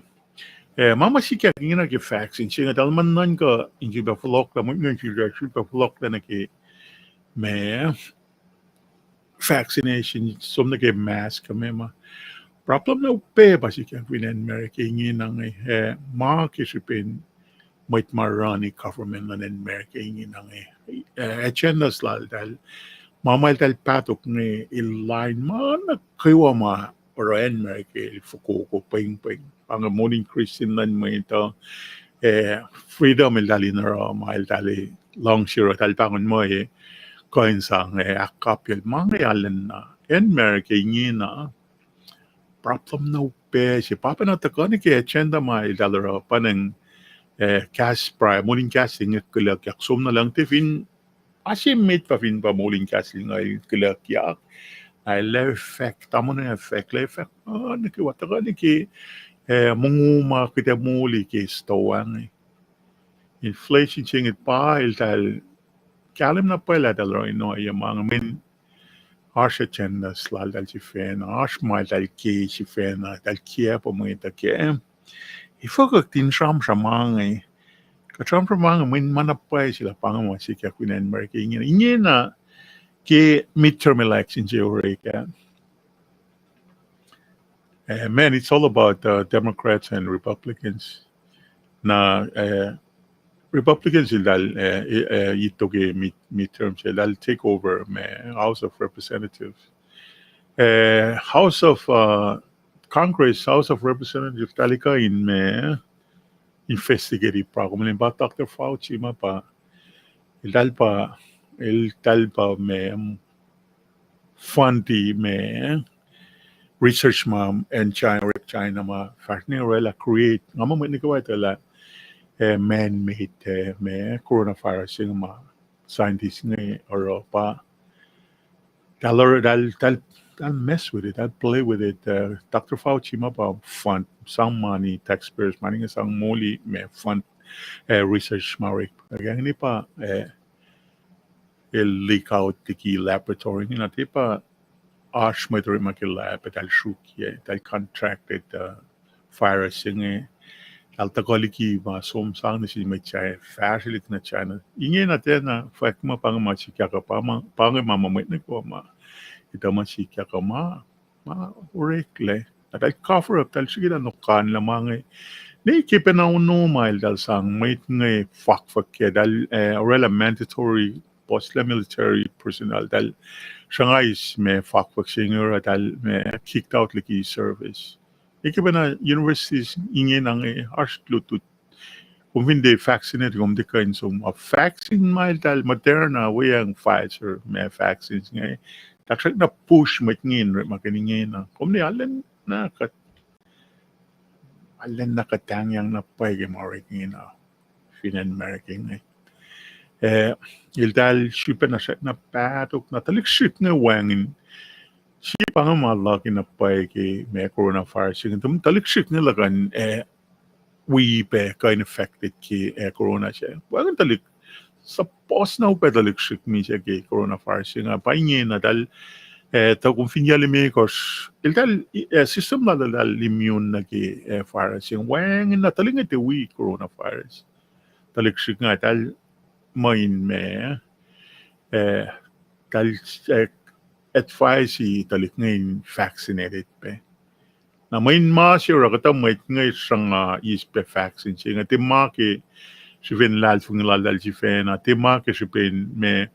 Eh, ma ma sikyak ingena ke vaccine se inge, eltahl muh nuhnkuh in sifilpac fohlohklah, mwet inge in sifilpac, sifilpac fohlohklah nuh ke ma vaccination, som nuh ke mask, ma ma. Problem na upac pa sikyak fin acn America ingena inge, eh, ma ke srihpen mwet ma run government luhn acn America ingena inge, eh, agendas laltahl, ma ma eltahl pahtok inge, el line ma nuh kwewa ma oruh acn America el fokoko pwengpweng. Pa inge moul in Christian luhn mwet uh, eh, freedom eltahl in oruh ma eltahl luhngse oruh, eltahl pahngon muh, eh, kuh in sang, eh, ahkkapyacl ma inge. Arulacna acn America ingena, problem na upac se pa pacna tuhkuh nuh ke agenda ma eltahl oruh, pa inge, eh, kahs pruhe, moul in kahs se inge kihluckyak, som na lucng tiac fin, ma se met pa fin pa moul in kahs se inge kihluckyak, na el ac affect, tamuhlwel ac affect, el ac affect, ah, nuh kwewa tuhkuh nuh ke, eh, mongo ma kuht ac moli ke stoa inge. Inflation se inge pa eltahl kahlwem na pwacye lah eltahl oruh in ohiyac ma inge, mweyen oasr agendas laltahl sifacna, oasr ma eltahl ke sifacna, eltahl kiacpwe mwet uh kac. Efuh kuht in sramsram ma inge? Kuht sramsram ma inge mweyen ma na pwacye se lah pa inge ma sikyak fin acn America ingena. Ingena ke midterm election se orek ah, uh, man, it's all about, uh, Democrats and Republicans. Na, uh, Republicans eltahl, uh, uh, ito ke mid, midterm se, eltahl take over ma House of Representatives. Uh, House of, uh, Congress, House of Representatives, eltahl kuh in ma investigate problem. Lin pa Doctor Fauci ma pa, eltahl pa, eltahl pa ma fundi ma research ma acn China, orek China ma fahsr ne orwaclah create, nga muh mwet nuh kwewa etuh lah, eh, man-made, eh, ma coronavirus inge ma scientist inge oruh pa, eltahl, eltahl, eltahl mess with it, eltahl play with it. Uh, Doctor Fauci ma pa fund, sang mani, taxpayers money inge sang moli ma fund, uh, research ma orek. Again, ne pa, uh, el leak out liki laboratory inge, na tiac pa oasr mwet orekma ke lab, eltahl sruokyac, eltahl contracted, uh, virus inge, eltahl tuhkuh liki ma som sang nuh sin mwet China, fahsrwelihk nuh China. Ingena tiacna fwack muh pa inge ma sikyak uh, pa inge ma ma mwet nuh kwewa ma etuh ma sikyak uh ma, ma oreklac. Eltahl cover up, eltahl srihke na nohkanlah ma inge. Ne ke pacna ono ma eltahl sang mwet inge fakfak kac, eltahl, eh, orwaclah mandatory, puhslac military personnel, eltahl sruhnga eis ma fakfak se inge oruh eltahl ma kicked out liki service. Ne ke pacna universities ingena inge oasr lutlut. Kom fin tiac vaccinate, kom tiac kuh in som. A vaccine ma eltahl Moderna, weacng Pfizer ma vaccines inge, eltahl srackna push mwet inge in orekmakihn ingena. Kom ne arulacna kuht arulacna kuhtangyang na pwacye ke ma orek inge na fin acn America inge. Eh, eltahl srihpac na srackna pahtok na tuhlihk srihk inge wacngihn. Sie pa inge ma luhk na pwacye ke ma coronavirus inge, tuhlihk srihk inge luhkuhn, eh, wi pac kuh in affected ke, eh, corona se. Wacngihn tuhlihk, suhpuhs na upac tuhlihk srihk misac ke coronavirus inge, pa ingena eltahl, eh, tuh kom fin yac limekohsr, eltahl, eh, system lal eltahl immune nuh ke, eh, virus inge. Wacngihn na tuhlihk inge tiac wi coronavirus. Tuhlihk srihk inge eltahl muh in ma, eh, eltahl, eh, advise tuhlihk inge in vaccinated pac. Na mweyen ma se oruh kuhtuh mwet inge sruhnga eis pac vaccine se inge, tiac ma ke srihpen luhlahlfongi laltahl sifacna, tiac ma ke srihpen ma,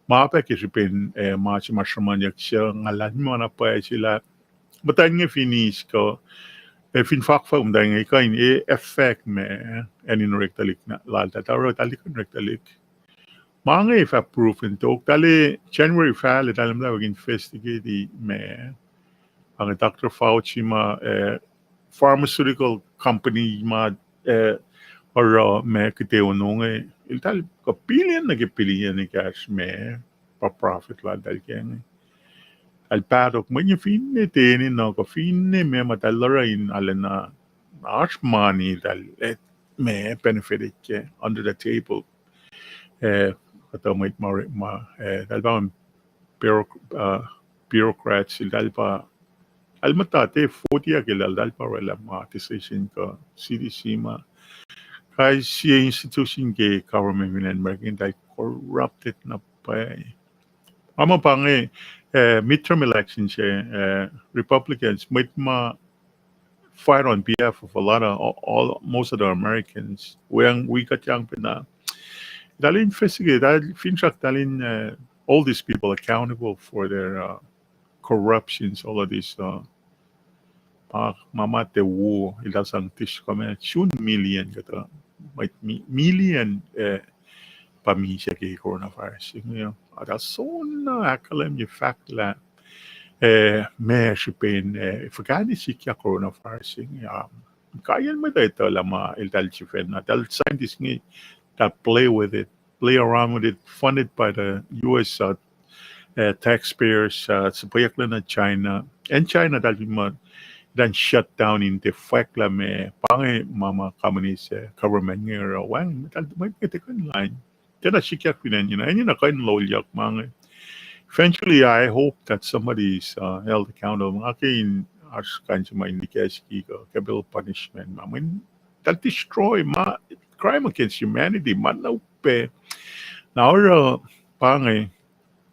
ma pac ke srihpen, eh, ma se ma sruhmuhnyuck se nga luhlahlfongi ma na pwacye se lah muhtwacn inge fin eis kuh, eh, fin fakfak muhtwacn inge kuh in, eh, affect ma, eh, acn in orek tuhlihk na laltahl, eltahl oruh eltahl tiac kuh in orek tuhlihk. Ma inge fah proven tok, eltahl January fal, eltahl muhtwacwacack investigate ma, pa inge Doctor Fauci ma, eh, pharmaceutical company ma, eh, oruh ma kihte ono inge, eltahl kuh billion nuh ke billion ekahsr ma pa profit laltahl ke inge. Eltahl pahtok mweyen finne tiac enenuh kuh finne ma ma eltahl oruh in arulacna, oasr mani eltahl, eh, ma benefit ke under the table. Eh, kuhtuh mwet ma, ma, eh, eltahl pa bureauc-, uh, bureaucrats, eltahl pa, el muhta tiac forty ke eltahl pa orwaclah ma decision kuh C D C ma. Kais sie institution ke government fin acn America eltahl corrupted na pwacye. Ama pa inge, eh, midterm election se, eh, Republicans, mwet ma fight on behalf of a lot of, all, most of the Americans. Weacng wi kuhtyang pacna, eltahl investigate, eltahl finsrak, eltahl in, uh, hold these people accountable for their, uh, corruptions, all of this, uh, ma, ma, ma tiac wo, eltahl sang tiskom, eh, sun million kuhtuh, mwet mi-, million, eh, pa misac ke coronavirus inge. Eltahl soenna ahkkahlwemye fahk lah, eh, ma srihpen, eh, fuhkah in sikyak coronavirus inge, ah, kaiyacn mwet etuh lah ma eltahl sifacna, eltahl scientist inge, eltahl play with it, play around with it, funded by the U S, uh, uh, taxpayers, uh, suhpweyucklac nuh China. Acn China eltahl fin muh, eltahl shut down in tiac fwacklah ma, pa inge ma, ma communist, uh, government inge oruh wacngihn, eltahl mwet inge tiac kuh in lain. Tiacna sikyak fin acn ingena, acn ingena kuh in lohlyak ma inge. Eventually, I hope that somebody is, uh, held accountable. Nga ke in oasr kain se ma in ikacsiki kuh capital punishment ma, mweyen eltahl destroy ma, crime against humanity ma na upac. Na oruh pa inge,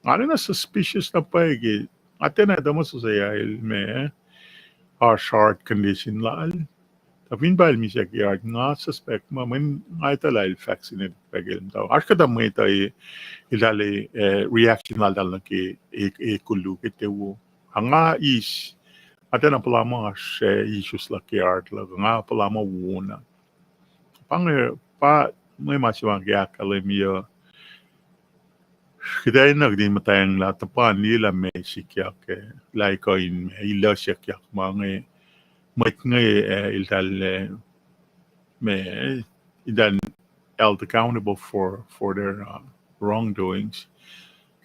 nga arulacna suspicious na pwacye ke, nga tiacna etuh ma Sosaiah el ma, oasr heart condition lal. Tuh fin pa el misac ke heart, nga suspect ma mweyen nga etuh lah el vaccinated pac ke el muhta. Oasr kuhtuh mwet uh, eltahl, eh, reaction laltahl nuh ke, e, e koluk, e tiac wo. Ac nga eis, nga tiacna puhla muh oasr, eh, issues luhk ke heart luhk, nga puhla muh wo na. Pa inge, pa mwe ma se ma ke ahkkahlwemye uh, kuht enenuh kuht in muhtwacnglah, tuhpan liyelah ma sikyak, eh, lah kuh in, eh, ilahsyuckyak ma inge, mwet inge, eh, eltahl, eh, ma, eh, eltahl held accountable for, for their, uh, wrongdoings.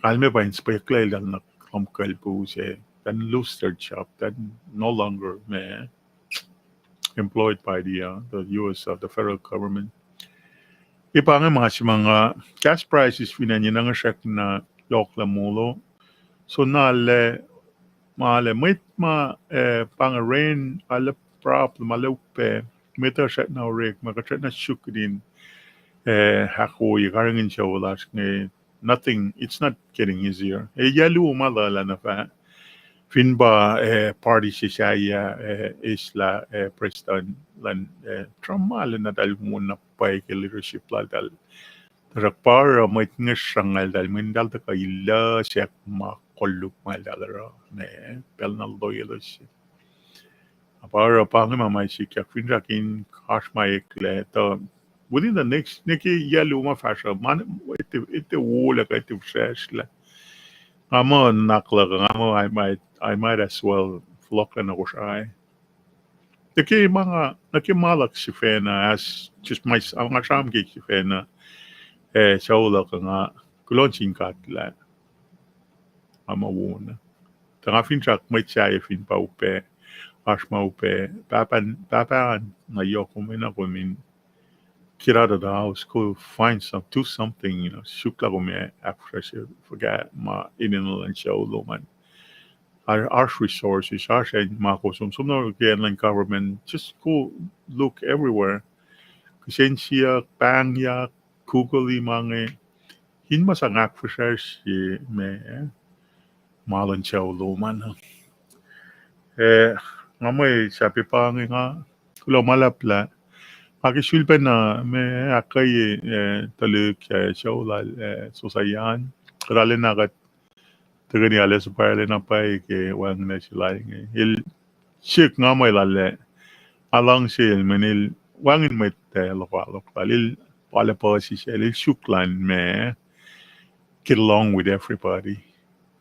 Kalmac pa in suhpweyucklac eltahl nuh lohm kalpu se, then lose their job, then no longer, ma, employed by the, uh, the U S, uh, the federal government. E pa inge ma se ma nga, gas prices fin acn ingena nga srackna yohklah molo. So na lah, ma lah mwet ma, eh, pa inge ren, alu problem, alu upac, mwet uh srackna orek, ma kuht srackna suk in, eh, ahkwoye karihngihn sucu lasr inge, nothing, it's not getting easier. Eh, yac luo ma luhlahp na fah, fin pa, eh, party se sahyac, eh, eslah, eh, prestuhn luhn, eh, Trump ma lwen na eltahl won na pwacye ke leadership laltahl. Tuhsruhk pa oruh mwet inge sruhnga eltahl, mweyen eltahl tuhkuh ilahsyuck ma koluk ma eltahl oruh, ma pacl na loeloes. Na pa oruh pa inge ma ma sikyak, finsrak in oasr ma eklac, tuh within the next, nwe ke yac luo ma fahsruh, ma, ete, ete wolac kuh ete fihsracsrlac. Nga muh nuhnak luhk, nga muh I might, I might as well fohlohklac nuh Kosrae. Nuh ke ma nga, nuh ke ma luhk sifacna, as just my, nga sramsram ke sifacna, eh, sucu luhk uh nga, kuloh nuh sin God lah nga muh wona. Tuh nga finsrak mwet sahyac fin pa upac, oasr ma upac, pahpah, pahpah an na yohk kom enenuh kom in get out of the house, go find some, do something, you know, suk lah kom ac ahkfahsrye fuhkah ma enenuh luhn sucu lom an. Oasr, oasr resources, oasr acn ma kom som, som nuh ke acn luhn government, just go look everywhere. Kihsen siyuck, pahngyak, Google-i ma inge, in ma sang ahkfahsrye ma, ma luhn sucu lom an. Eh, nga mwe sahp pa inge nga, kuloh ma luhlahp lah nga ke sulpacna ma ahkkweye, eh, tuhlihk, eh, sucu lal, eh, Sosaian. Kuht arulacna kuht tuhkweni arlac suhpwacr arulacna pwacye ke wacngihnlac se lal inge. El sik nga mwe lal ah, nga luhngse el mweyen el wacngihn mwet, eh, lokoalok lal. El arlac puhsisacl, el suk lal ma get along with everybody.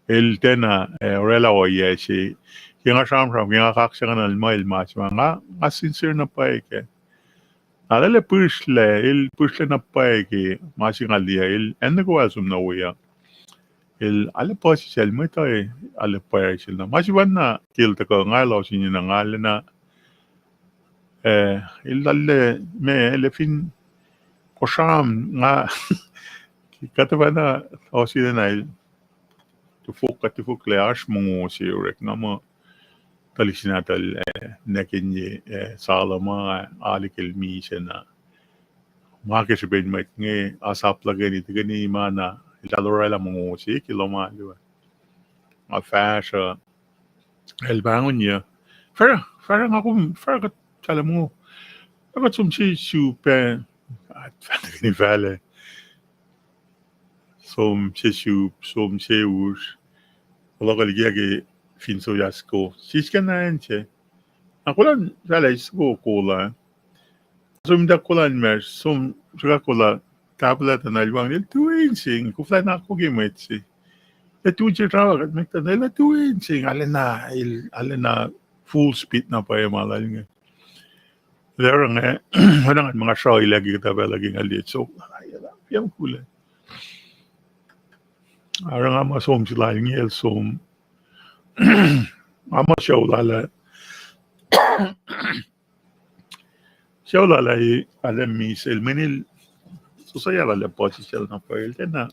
El tiacna, eh, orwaclah ohiyac se. Ke nga sramsram, ke nga kaksakihn el ma el ma se ma nga, nga sincere na pwacye kac. Na lal ah pihsrlac, el pihsrlac na pwacye ke ma se nga liye, el acn nuh kwewa el som nuh we uh. El arlac puhsisacl, mwet uh arlac pwacye sel na. Ma sefanna ke el tuhkuh nga elos inge na nga arulacna, eh, el arlac ma el fin kosram nga, kuhtuh pacna, ohsina na el tufok, kuht tufoklac oasr mongo se orek nga muh tuhlihk se nahtuhl, eh, nwackihn, eh, Salem ah, alikel misac na. Ma ke srihpen mwet inge asap luhkeni, tuhkweni ma na, eltahl orwaclah mongo se ke lohm alu ah. Nga fahsruh, el pahngonyuc, Fahsruh, fahsruh nga kom, fahsruh kuht sahlah mongo. Ac kuht som se sip ah, ah, tuhkweni fahlac. Som se sip, som se usr. Kuloh liki ke fin soyas ko. Sisken na acn se. Na kolan fahlac soko kola. Som intak kolan ma, som soko kola. Tahpuhlah tuh na el wacngihn el tuin sing, koflah na ko ke mwet se. El tuin se rawa kuht mwet tuh na el tuin sing, arulacna, el, arulacna full speed na pwacye ma lal inge. El oruh inge, oruh ngan ma nga sruhilac ke kuhtuh pacl uh ke nga liye soko, yam kule. Oruh nga ma som se lal inge el som, nga ma sucu lal ah, sucu lal ah, arlac misac el mweyen el, Sosaian arlac puhsisacl na pwacye el tiacna,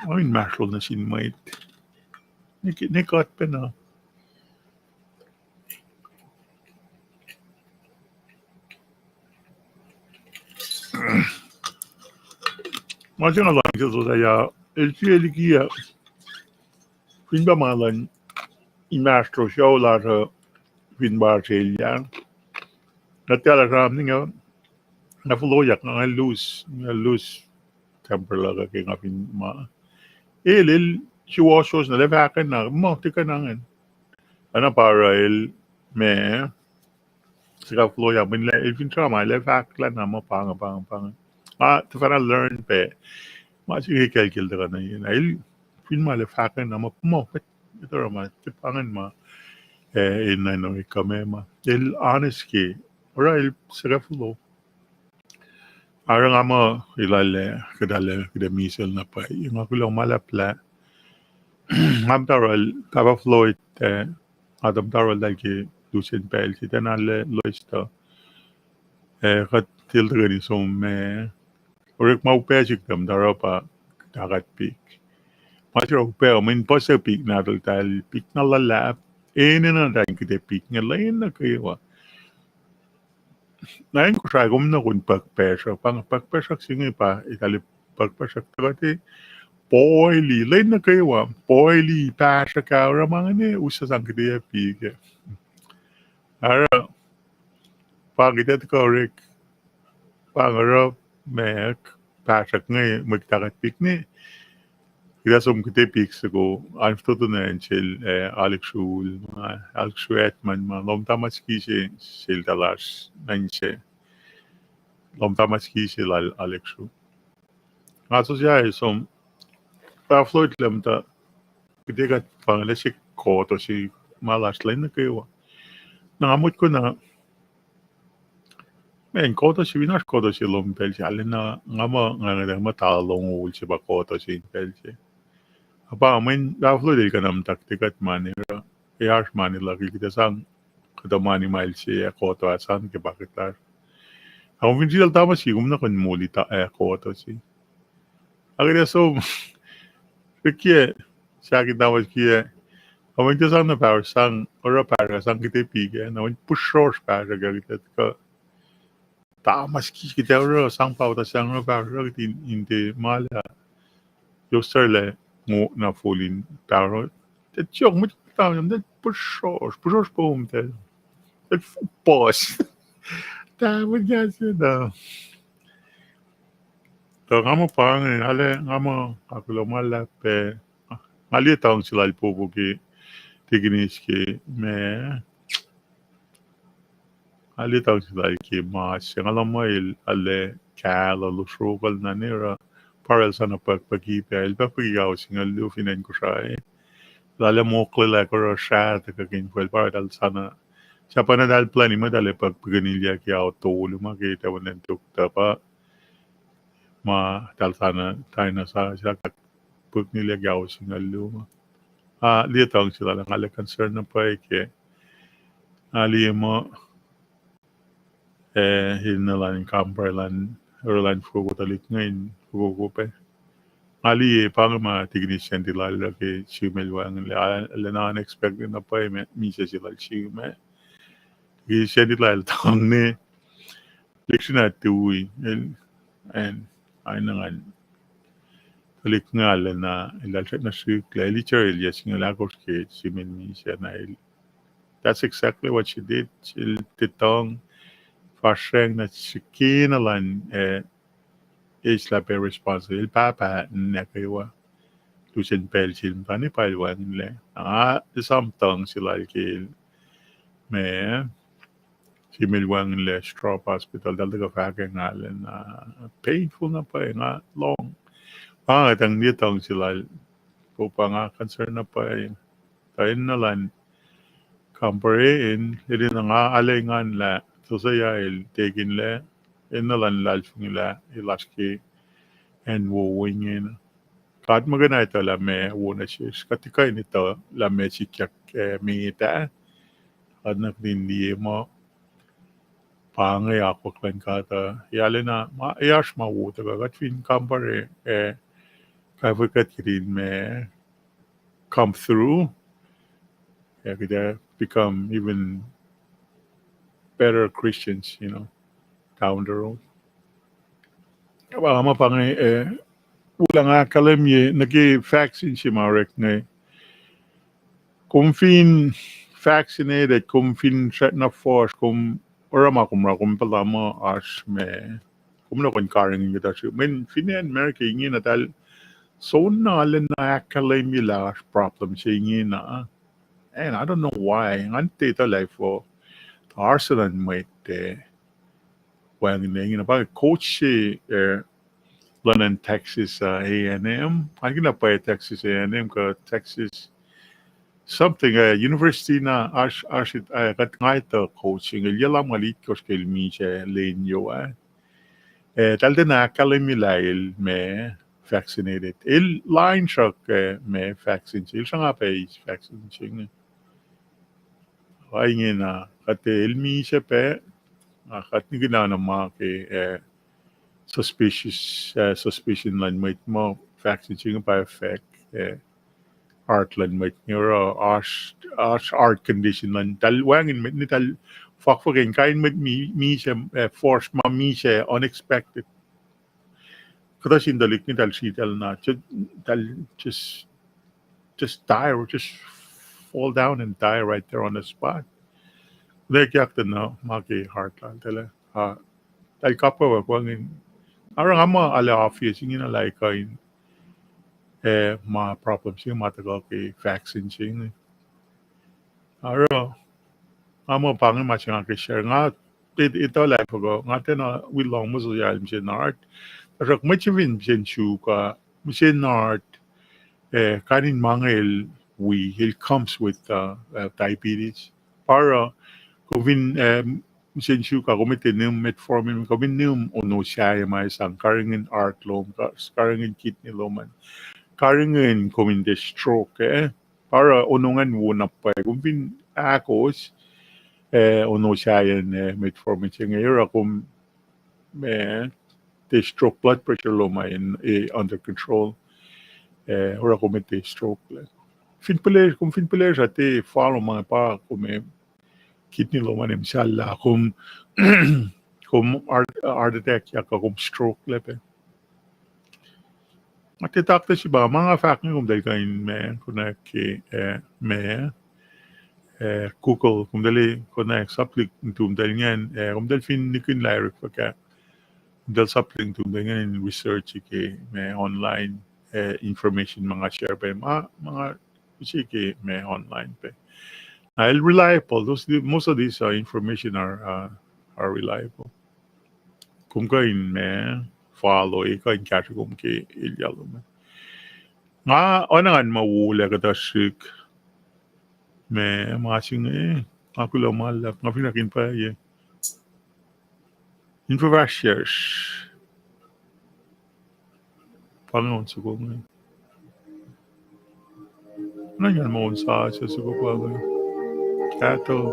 ma inmahsrlol nuh sin mwet. Ne, ne kuht pacna. Ma se nga luhngse Sosaia, el sie liki ah, fin pa ma luhn inmahsrlosr sucu lasr uh, fin pa sel ah, nga tiac lah sramsram, nga foloyak, nga lose, nga lose temper luhk uh ke nga fin ma. El, el suwohswohs na, el fahkwack na, muh, tiac kuh na ingacn. Oacna pa oruh el, ma, sika foloyak, mweyen el fin sramsram, el fahkwack lah na muh pa inge, pa inge, pa inge. Nga tuhfahna learn pac ma se inge ke el tuhkuh nuh yen. El fin ma el fahkwack na muh, muh, kuht, kuht oruh ma, tiac pa ingacn ma, eh, enenuh in kuh ma ma. El honest ke, oruh el sika folo. Oruh nga muh, el arlac, kuht arlac, kuht ac misac na pwacye. Nga kuloh ma luhlahp lah nga muhta oruh Pahpah Floyd, eh, nga tuh muhta oruh eltahl ke lusen pacl se tiacna loestuh. Eh, kuht el tuhkweni som, eh, orekma upac se kuht muhta oruh pa kuht ahkatpik. Ma se oruh upac uh, mweyen puhs pik nahtuhltahl, pik na luhlahp, enenuh in kuht ac pik inge lwen nuh kwewa. Na in Kosrae kom na kom pukpuhsrak, pa inge pukpuhsrak se inge pa, eltahl pukpuhsrak tuh kuht, boil-i lwen nuh kwewa, boil-i, pahsruh, oruh ma inge, us sang kuht ac pik. Oruh, pa kuht ac tuhkuh orek, pa inge oruh, ma, pahsruh inge, mwe kuht ahkatpik ne, kuht ac som kuht ac pik soko, an fototo nuh acn sel, eh, Alik Srul, ma, Alik Sruetman ma, lohm tamaski se, sel talas, nuh se, lohm tamaski se lal Alik Srul. Nga Sosaia som, Pahpah Floyd lah muhta, kuht ac kuht pa inge lah se koto se ma lasr lwen nuh kwewa. Na nga motko na, man, koto se fin oasr koto se lom pacl se, arulacna nga muh, nga, nga muh tala longoul se pa koto se in pacl se. Ac pa mweyen Buffalo el kuh na muhta kuht mani, ac oasr mani luhk el kuht ac sang kuhtuh mani ma el se ac koto ah sang ke pakiht lasr. Ac kom fin sritacl tamuski kom na kuh in moli ta ac koto se. Ac kuht ac som, srihke, sahk in tamuski ac, ac mweyen tiac sang na pahsr sang, oruh pahsr sang kuht epik ah, na mweyen puhsrohsr pahsr ah kuht kuh tamuski kuht ac oruh sang pahpah sang oruh pahsr kuht in, in tiac mala. Yosarlac ngo na folin pahsr. Tiac joke, mwet tamuhlwel, tiac puhsrohsr, puhsrohsr pom tiac. Tiac puhs. Tamuhlwel kahs na. Tuh nga muh pa inge, arlac nga muh akuloh ma luhlahp pac, nga liye tuhng se lal Popo ke tikinis ke ma, nga liye tuhng se lal ke mas se, nga luhman el arlac kahlwem losrokuhl na ne oruh pa el sana pukpuki pac, el pukpuki kawuck singucul luo fin acn Kosrae. El arlac moklelah oruh srah tuhkuh ke infuckihl pa eltahl sana, sahp na eltahl plwacni muh eltahl ac pukpuki nilyak ke ao tolu ma ke tawanen tok tuh pa ma eltahl sana, taina sa, sa puk nilyak ke ao singucul luo ma. Ah, liye tuhng se lal, nga arlac concern na pwacye ke, nga liye muh, eh, enenuh luhn kampare luhn, oruh luhn fokoko tuhlihk inge in fokoko pac. Nga liye pa inge ma tikinis senti lal ke Siume el wacngihnlac, arlac na unexpected na pwacye ma, misac se lal Siume. Tikinis senti lal tuhng ne, lihksreni tui, el, acn, aina ngan tuhlihk inge arlac na, el alsrack na srihklac, el iter el yac singucul ahkosr ke Siume el misac na el. That's exactly what she did. El tiac tuhng, fahsracng na srihkena luhn, eh, eislah pac response. El pahpah nuh kwewa. Lusen pacl se el muhta ne pa el wacngihnlac. Nga esam tuhng se lal ke el, ma, Siume el wacngihnlac Straub Hospital, eltahl tuhkuh fahkwack ngalacna, painful na pwacye, nga lohng. Pa nga tuhng liye tuhng se lal, Popo, nga concern na pwacye. Tuh enenuh luhn kampare in, enenuh nga arlac engan lah Josiah el tekinlac, enenuh luhn luhlahlfongi lah el oasr ke acn wowo ingena. Kuht muhkwena etuh lah ma wo nuh sesr, kuht kuh in etuh lah ma sikyak, eh, met ah. Kuht na kuht in liye muh pa inge akwuck luhn God uh, ac arlac na, ma, ac oasr ma wo tuhkuh, kuht fin kampare, eh, kaifwe kuht kihtin ma come through, ac kuht, uh, become even better Christians, you know, down the road. Ac pa ma pa inge, eh, wo lah nga ahkkahlwemye nuh ke vaccine se ma orek inge. Kom fin vaccinated, kom fin srackna fuhsr, kom oruh ma kom oruh, kom puhla muh oasr ma, kom nuh kuh in karihngihn kuhtuh srihk. Mweyen fin acn America ingena eltahl soenna arlac na ahkkahlwemye lah oasr problem se ingena. And I don't know why. Ngan tiac etuh lah efuh. Tuh oasr luhn mwet, eh, wacngihn ingena. Pa coach se, eh, luhn acn Texas, uh, A and M. Ngan kihn lah pwacye Texas A and M kuh Texas something, uh, university na oasr, oasr, uh, kuht nga etuh coach se inge, el yac lumngaul itkohsr ke el misac lwen yo ah. Eh, eltahl tiacna ahkkahlwemye lah el ma vaccinated. El line sruhk, eh, ma vaccine se, el sruhnga pac eis vaccine se inge. Pa ingena, kuht, eh, el misac pac, ah, kuht nikihn na ma ke, eh, suspicious, eh, suspicion luhn mwet muh vaccine se inge pa effect, eh, heart luhn mwet inge, oruh oasr, oasr heart condition luhn, eltahl wacngihn mwet inge, eltahl fakfak in kain mwet mi-, misac, eh, fuhsr ma misac unexpected. Kuhtuh sin tuhlihk inge eltahl sritacl na, ju-, eltahl just, just die, or just fall down and die right there on the spot. Kuht ekyak tuh na ma ke heart laltahl ah, ah, eltahl kapkapwack wacngihn. Oruh nga muh arlac obvious ingena lah kuh in, eh, ma problem se inge ma tuhkuh ke vaccine se inge. Oruh, nga muh pa inge ma se nga ke share. Nga, etuh lah fokoko, nga tiacna wi lohng muh Josiah el mihsen heart. Tuhsruhk mwet se fin mihsen suk uh, mihsen heart, eh, kain in ma inge el wi, el comes with, uh, uh, diabetes. Pa oruh, Kom fin, eh, mihsenge suk ah, kom tiac nihm metformin, kom in nihm ono sahyac ma sang karihngihn heart lom, ka-, karihngihn kidney lom an. Karihngihn kom in tiac stroke, eh? Pa oruh ono ingacn wo na pwacye. Kom fin ahkos, eh, ono sahyac, eh, metformin se inge, oruh kom, eh, tiac stroke, blood pressure lom an, eh, under control. Eh, oruh kom tiac stroke lac. Fin pihlesr, kom fin pihlesr ah tiac follow ma pa kom, eh, kidney lom an muhsahllah, kom, kom heart, heart attack yak kuh kom stroke lac pac. Nga tiac doctor se pa, ma nga fahk inge komtahl kuh in ma, konwacack ke, eh, ma, eh, Google, komtahl konwacack sup link nuhtum tahl ingacn, eh, komtahl fin nihkihn lah orekfuhkah, komtahl sup link nuhtum tahl ingacn in research ke ma online, eh, information ma nga share pac, ma, ma nga use ke ma online pac. Na el reliable. Those, most of these, uh, information are, uh, are reliable. Kom kuh in ma follow, e kuh in kahsruh kom ke elyah lom an. Nga oacna ngan ma wolac kuhtuh srihk. Ma, ma se inge, nga kuloh ma luhlahp, nga finsrak in pwacye. In fuhfahsryucsr. Pa inge on soko inge. Nga ingacn ma on sasuc soko pa inge. Kahto.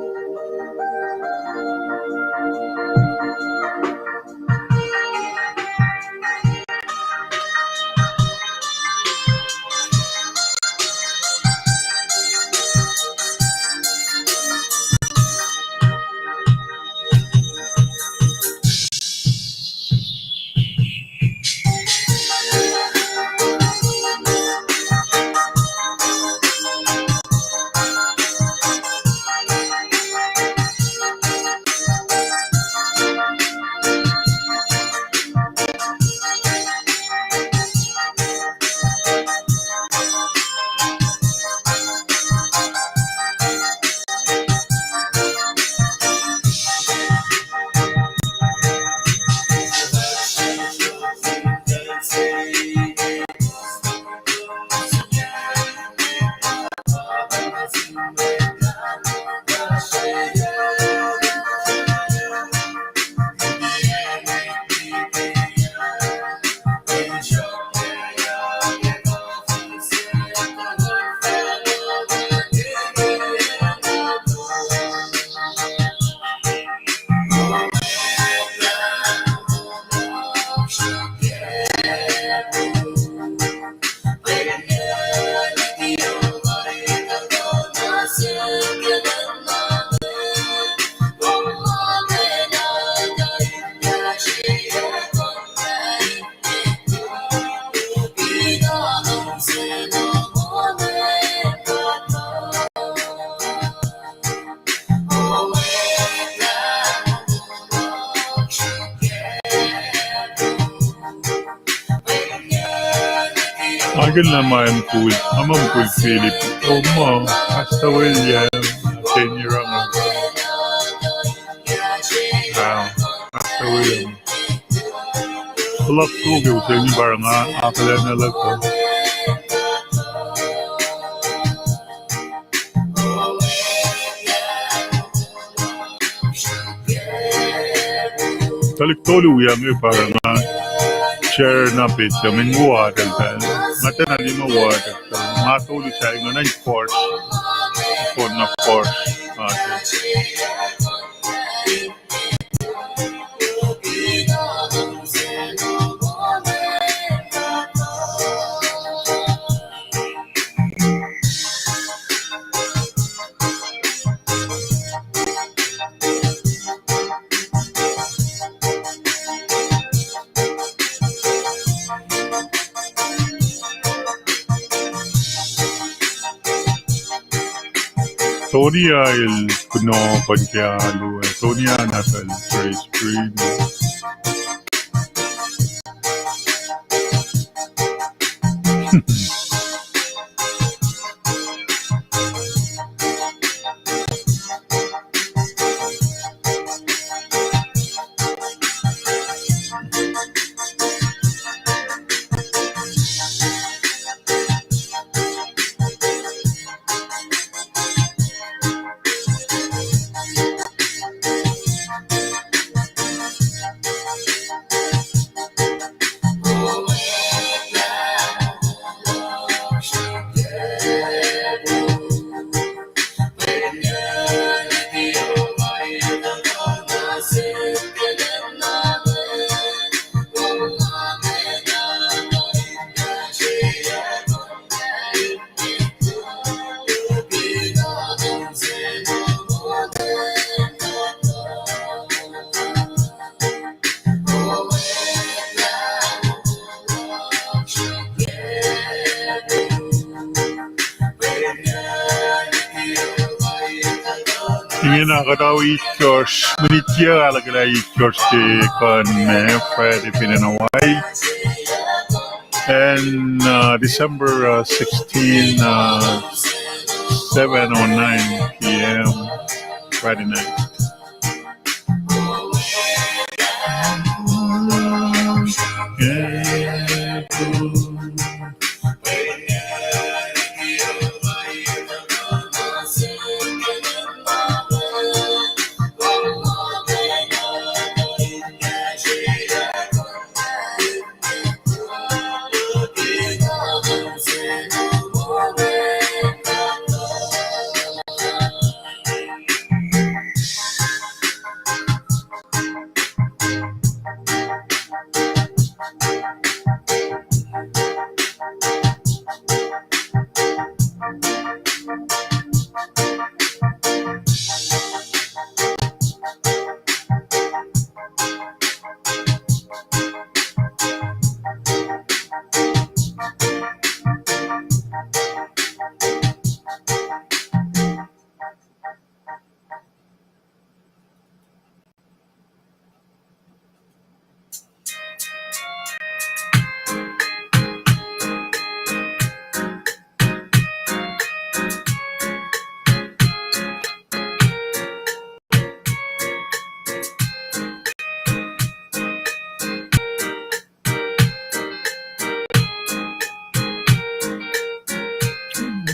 Akihlen ma mukul, ma mukul Philip, oh, ma, Pastor William, Kenny Ranga. Ah, Pastor William. Puhluck tuh ke usengi pa nga akihlen luhk uh. Tuhlihk tolu wiyac inge pa nga share na petsac, men wo atac pacl. Nga tiacna lima wo atac pacl. Nga tolu sahyac inge na in force. Force na force. Nga Sonia el kunohkohn ke alu, eh, Sonia nahtuhl Grace Green. Ingena kuht ao itkohsr, minit yac ahluhkwelah itkohsr ke kuh in Friday fin acn Hawaii. And, uh, December, uh, sixteen, uh, seven oh nine p.m., Friday night.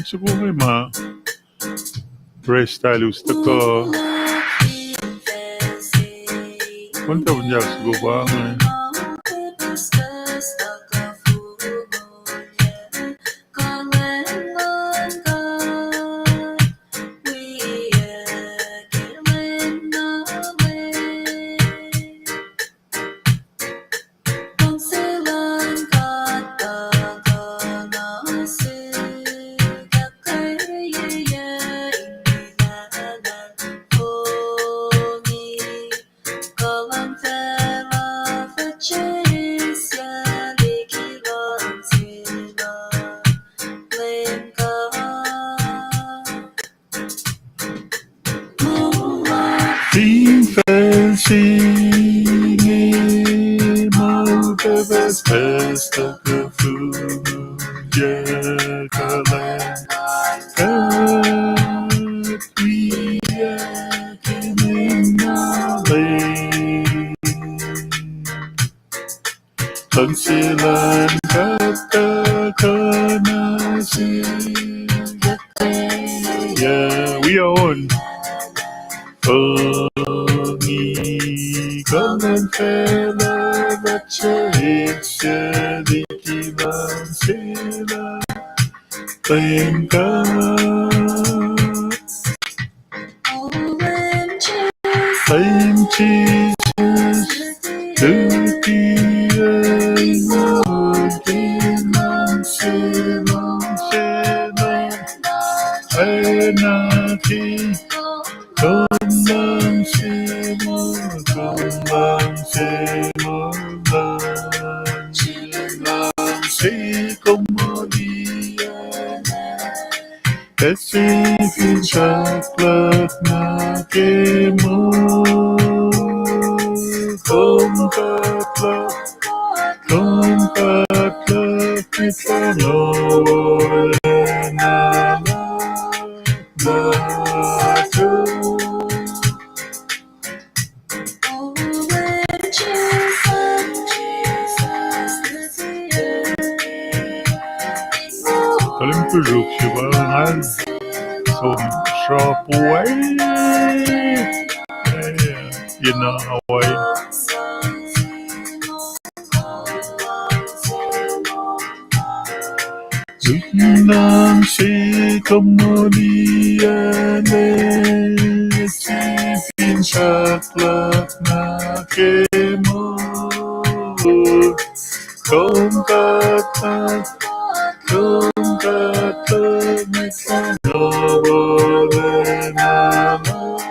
Soko inge ma Praise Style us tuhkuh. Kon tafun yak soko pa inge. Fin facl se inge, ma upac pucspucs tuhkuh fongul yac kuhlwacng, kuht wiyuck ke lwen na lwen. Luhngse luhn God tuhkuh nuh sihk, yac wiyuck on. Ongi kuhlwacng facluh, fahsrwelihk se liki luhngse luhn Leum God. Leum Jisus, luti ac moul ke luhngse, luhngse luhn, oacna ke kom luhngse moul, kom luhngse moul, luhngse kom moliyucklac. Ac sie finsrak luhk nuh ke moul, kom kuht luhk, kom kuht luhk, met lacna wolacna luhk nuh tok. Tuhlihk nuhtum srihpac ngal som sruhpuh, yen Hawaii. Luhngse kom moliyucklac, sie finsrak luhk nuh ke moul, kom kuht luhk, kom kuht luhk, met lacna wolacna luhk.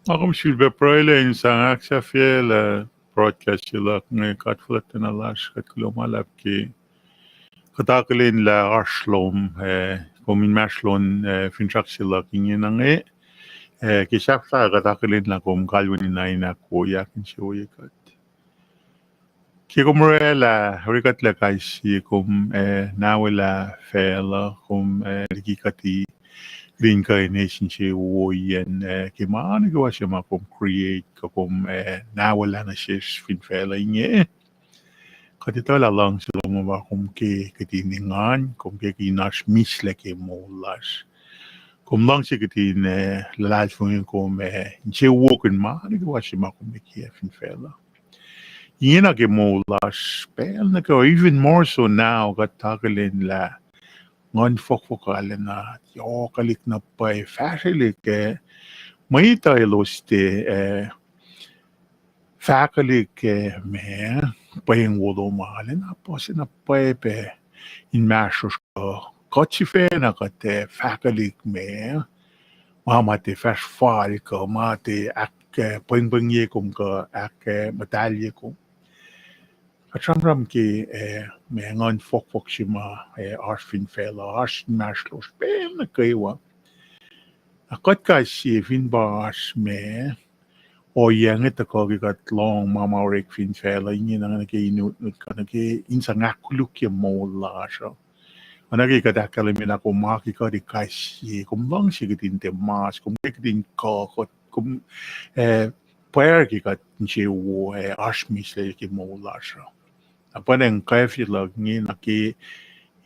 Nga kom sifilpac pruhe lah in sang ahksahfyelah broadcast se luhk inge. God fuhlwactna lasr, kuht kuloh ma luhlahp ke kuht akihlen lah oasr lom, eh, kom inmahsrlon, eh, finsrak se luhk ingena inge. Eh, ke sahflah kuht akihlen lah kom kalweni na in ahkwoye, ahkinsewowoye kuht. Ke kom orwaclah, orekuhtlac kais sie, kom, eh, nawelah facluh, kom, eh, liki kuht in kuh in insewowo iyacn, eh, ke ma nuh kwewa se ma kom create, kuh kom, eh, nawelah nuh sesr fin facluh inge. Kuht etuh lah luhngse lom uh pa kom ke kihtin engan, kom ke kihtin oasr mihslac ke moul lasr. Kom luhngse kihtin, eh, luhlahlfongi kom, eh, insewowo in ma nuh kwewa se ma kom ac ke fin facluh. Ingena ke moul lasr pacl nuh kwewa, even more so now, kuht akihlen lah nguhn fohkfohk arulacna yohkwelihk na pwacye, fahsrwelihk, eh, mwet uh elos tiac, eh, fahkwelihk, eh, ma pweng wo lom ah, arulacna puhs na pwacye pac inmahsrlosr kuh kuht sifacna kuht, eh, fahkwelihk ma, ma, ma tiac fahsr fal kuh ma tiac ahk, eh, pwengpwengye kom kuh ahk, eh, muhtahlye kom. Kuht sramsram ke, eh, ma nguhn fohkfohk se ma, eh, oasr fin facluh, oasr inmahsrlosr pacl nuh kwewa. Na kuht kais sie fin pa oasr ma ohiyac inge tuhkuh ke kuht lohng ma ma orek fin facluh inge, na nuh ke inutnut kuh nuh ke in sang ahkkolukye moul lasr uh. Oacna ke kuht ahkkahlwemye lah kom aki kuht kais sie, kom luhngse kihtin tiac mas, kom ke kihtin kuh, kuht, kom, eh, pwacr ke kuht insewowo, eh, oasr mihslac ke moul lasr uh. Na pwacnwacng kwacfe luhk inge nuh ke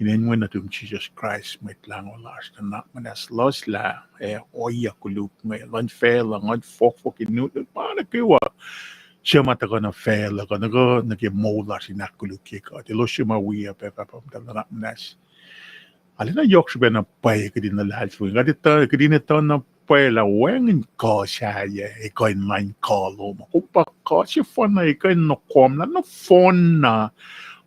inen Wen nuhtum Jisus Kraist, Mwet Lahngo lasr, nuhnak muhnahs lasr lah, eh, ohiyac koluk inge luhn facluh, nguhn fohkfohk, inutnut, ma nuh kwewa suc ma tuhkuh nuh facluh kuh nuh ke, nuh ke moul lasr in ahkkolukye kuht. Elos suc ma wiyuc pac, Pahpah Muhtahl, nuhnak muhnahs. Arulacna yohk srihpac na pwacye kihtin luhlahlfongi kuht, kihtin etuh na pwacye lah wacngihn kuh sahyac ac kuh in lain kuh lom ah. Kom pa kuh sefanna ac kuh in nohkomlah nohfohnna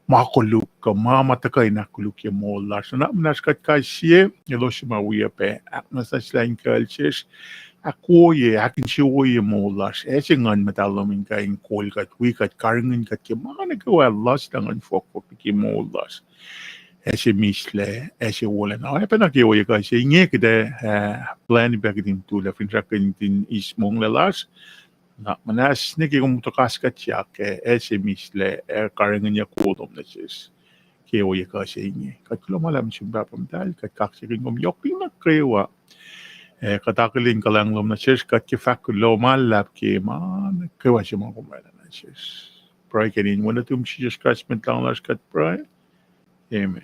ma koluk kuh ma ma tuhkuh in ahkkolukye moul lasr. Nuhnak muhnahs kuht kais sie, elos suc ma wiyuc pac, ahknwacsnwacslah inkucl sesr, ahkwoye, ahkinsewowoye moul lasr, ac se Nguhn Muhtahl lom in kuh in kol kuht, wi kuht, karihngihn kuht ke ma nuh kwewa lasr lah nguhn fohkfohk ke moul lasr. Ac se mihslac, ac se wolacna. Oacyacpac nuh ke ohiyac kuh se inge kuht, eh, plwacni pac kihtin tulah finsrak kihtin eis monglac lasr. Nuhnak muhnahs nuh ke kom tohkohsrahi kuht siyuck, ac se mihslac, ac karihngihnyuck wo lom nuh sesr ke ohiyac kuh se inge. Kuht kuloh ma luhlahp nuh sum, Pahpah Muhtahl, kuht kaksakihn kom yohk liki nuh kwewa. Eh, kuht akihlen kuhlwacng lom nuh sesr, kuht ke fahk kuloh ma luhlahp ke ma nuh kwewa se ma kom oraclah nuh sesr. Pruhe ke inen Wen nuhtum Jisus Kraist, Mwet Lahngo lasr, kuht pruhe. Amen.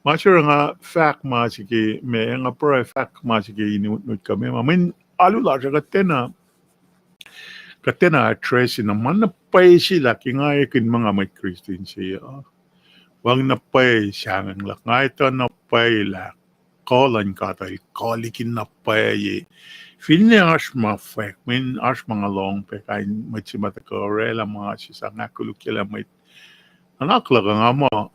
Ma se nga fahk ma se ke, ma nga pruhe fahk ma se ke inutnut kuh ma, ma mweyen alu lasr uh kuht tiacna, kuht tiacna address na ma na pwacye se lah ke nga ekihn ma nga mwet Christian se uh, wacngihn na pwacye sahngweng luhk, nga etuh na pwacye lah kuh luhn God el kuh liki na pwacye. Finne oasr ma fwack, mweyen oasr ma nga lohng pac kain mwet se ma tuhkuh oraclah ma se sang ahkkolukyelah mwet. Nuhnak luhk uh nga muh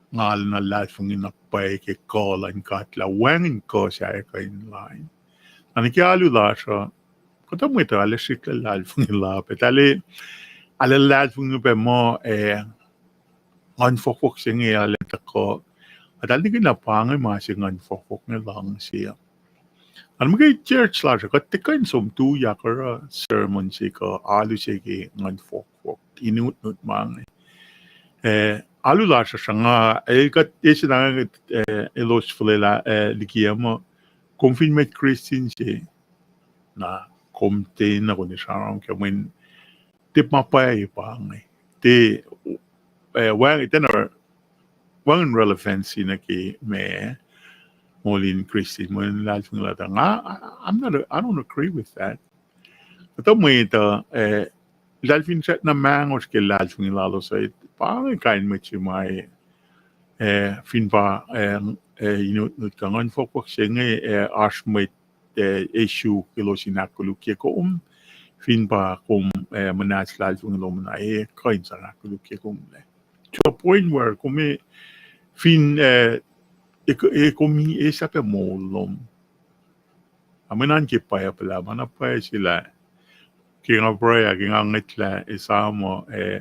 nga arulacna luhlahlfongi na pwacye ke kuh luhn God lah wacngihn kuh sahyac kuh in lain. Na nuh ke alu lasr uh, kuhtuh mwet uh arlac srihklac luhlahlfongi la pac, eltahl, arlac luhlahlfongi pac muh, eh, nguhn fohkfohk se inge arlac tuhkuh. Eltahl nihkihn lah pa inge ma se nguhn fohkfohk inge luhngse uh. Na mwe ke church lasr uh kuht tiac kuh in som tuyak oruh sermon se kuh alu se ke nguhn fohkfohk, inutnut ma inge. Eh, alu lasr uh sruhnga, eh, kuht eis na, eh, elos fuhlwelah, eh, liki ah muh kom fin mwet Christian se, na kom tiacna kuh in sramsram ke mweyen tiac ma pwacye pa inge. Tiac, eh, wacngihn, tiacna wacngihn relevancy nuh ke ma moul in Christian, moul in luhlahlfongi lasr uh. Nga, I, I'm not, I don't agree with that. Kuhtuh mwet uh, eh, eltahl fin srackna mahngosr ke luhlahlfongi lalos uh, pa inge kain mwet se ma, eh, fin pa, eh, eh, inutnut kuh nguhn fohkfohk se inge, eh, oasr mwet, eh, ac suk elos in ahkkolukye kom, fin pa kom, eh, muhnahs luhlahlfongi lom na, eh, kuh in sang ahkkolukye kom lac. To a point where kom, eh, fin, eh, e-, e-, kom eslah pac moul lom. A mweyen ke pwacye puhla ma na pwacye se lah ke nga pruhe ah, ke nga ngwetlah, esam, eh,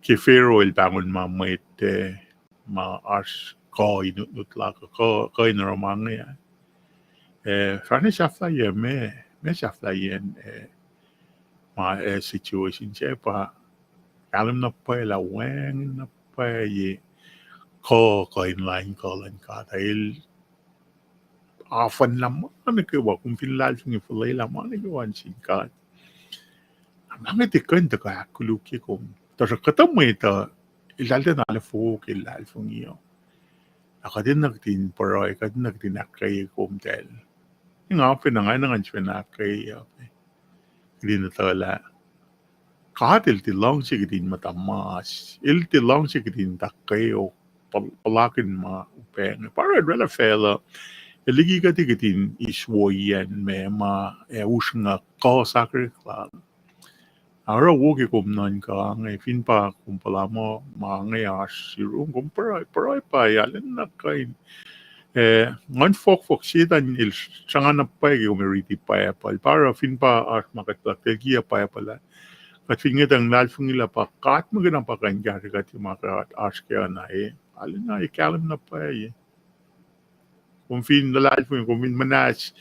ke Pharaoh el pahngon ma mwet, eh, ma oasr kuh inutnut la kuh, kuh, kuh in oruh ma inge ah, eh, fahsr sahflahiyac, meac, meac sahflahiyacn, eh, ma, eh, situation se pa kahlwem na pwacye lah wacngihn na pwacye kuh, kuh in lain kuh luhn God ah. El afuhnlah ma nuh kwewa, kom fin luhlahlfongi fuhlwelah ma nuh kwewa nuh sin God, na nga tiac kuh in tuhkuh ahkkolukye kom. Tuhsruhk kuhtuh mwet uh, eltahl tiacna arlac fohlohk ke luhlahlfongi uh. Na kuht enenuh kihtin pruhe, kuht enenuh kihtin ahkkweye komtahl. Nga pacna, nga enenuh ngan sifacna ahkkweye uh pac. Kihtin etuh lah God El tiac luhngse kihtin muhta mas, El tiac luhngse kihtin muhta kweok, puhl-, puhlakihn ma upac inge. Pa oruh El oraclah facluh, El liki kuht kihtin eis woiyacn ma, ma, ac usrnguck kuh sacrifice lal. Oruh wo ke kom nuhnkuh inge, fin pa kom puhla muh ma inge oasr yurum, kom pruhe, pruhe pa, arulacna kuh in, eh, nguhn fohkfohk Setan el sruhnga na pwacye ke kom riti Bible. Pa oruh fin pa oasr ma kuht puhlakihn Bible ah, kuht fin ngetang luhlahlfongi lah pa God muhkwena pa kuh in kahsre kuht ma kuht oasr kac na, eh, arulacna kahlwem na pwacye. Kom fin luhlahlfongi, kom fin muhnahs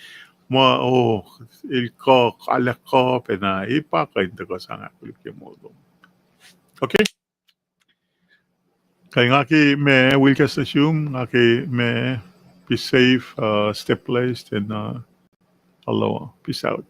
muh, oh, el kuh, alu kuh pacna, eh, pa kuh in tuhkuh sang ahkkoluk ke moul lom. Okay. Kuh nga ke ma, will cast assume, nga ke ma, be safe, uh, stay blessed, and, uh, aloha. Peace out.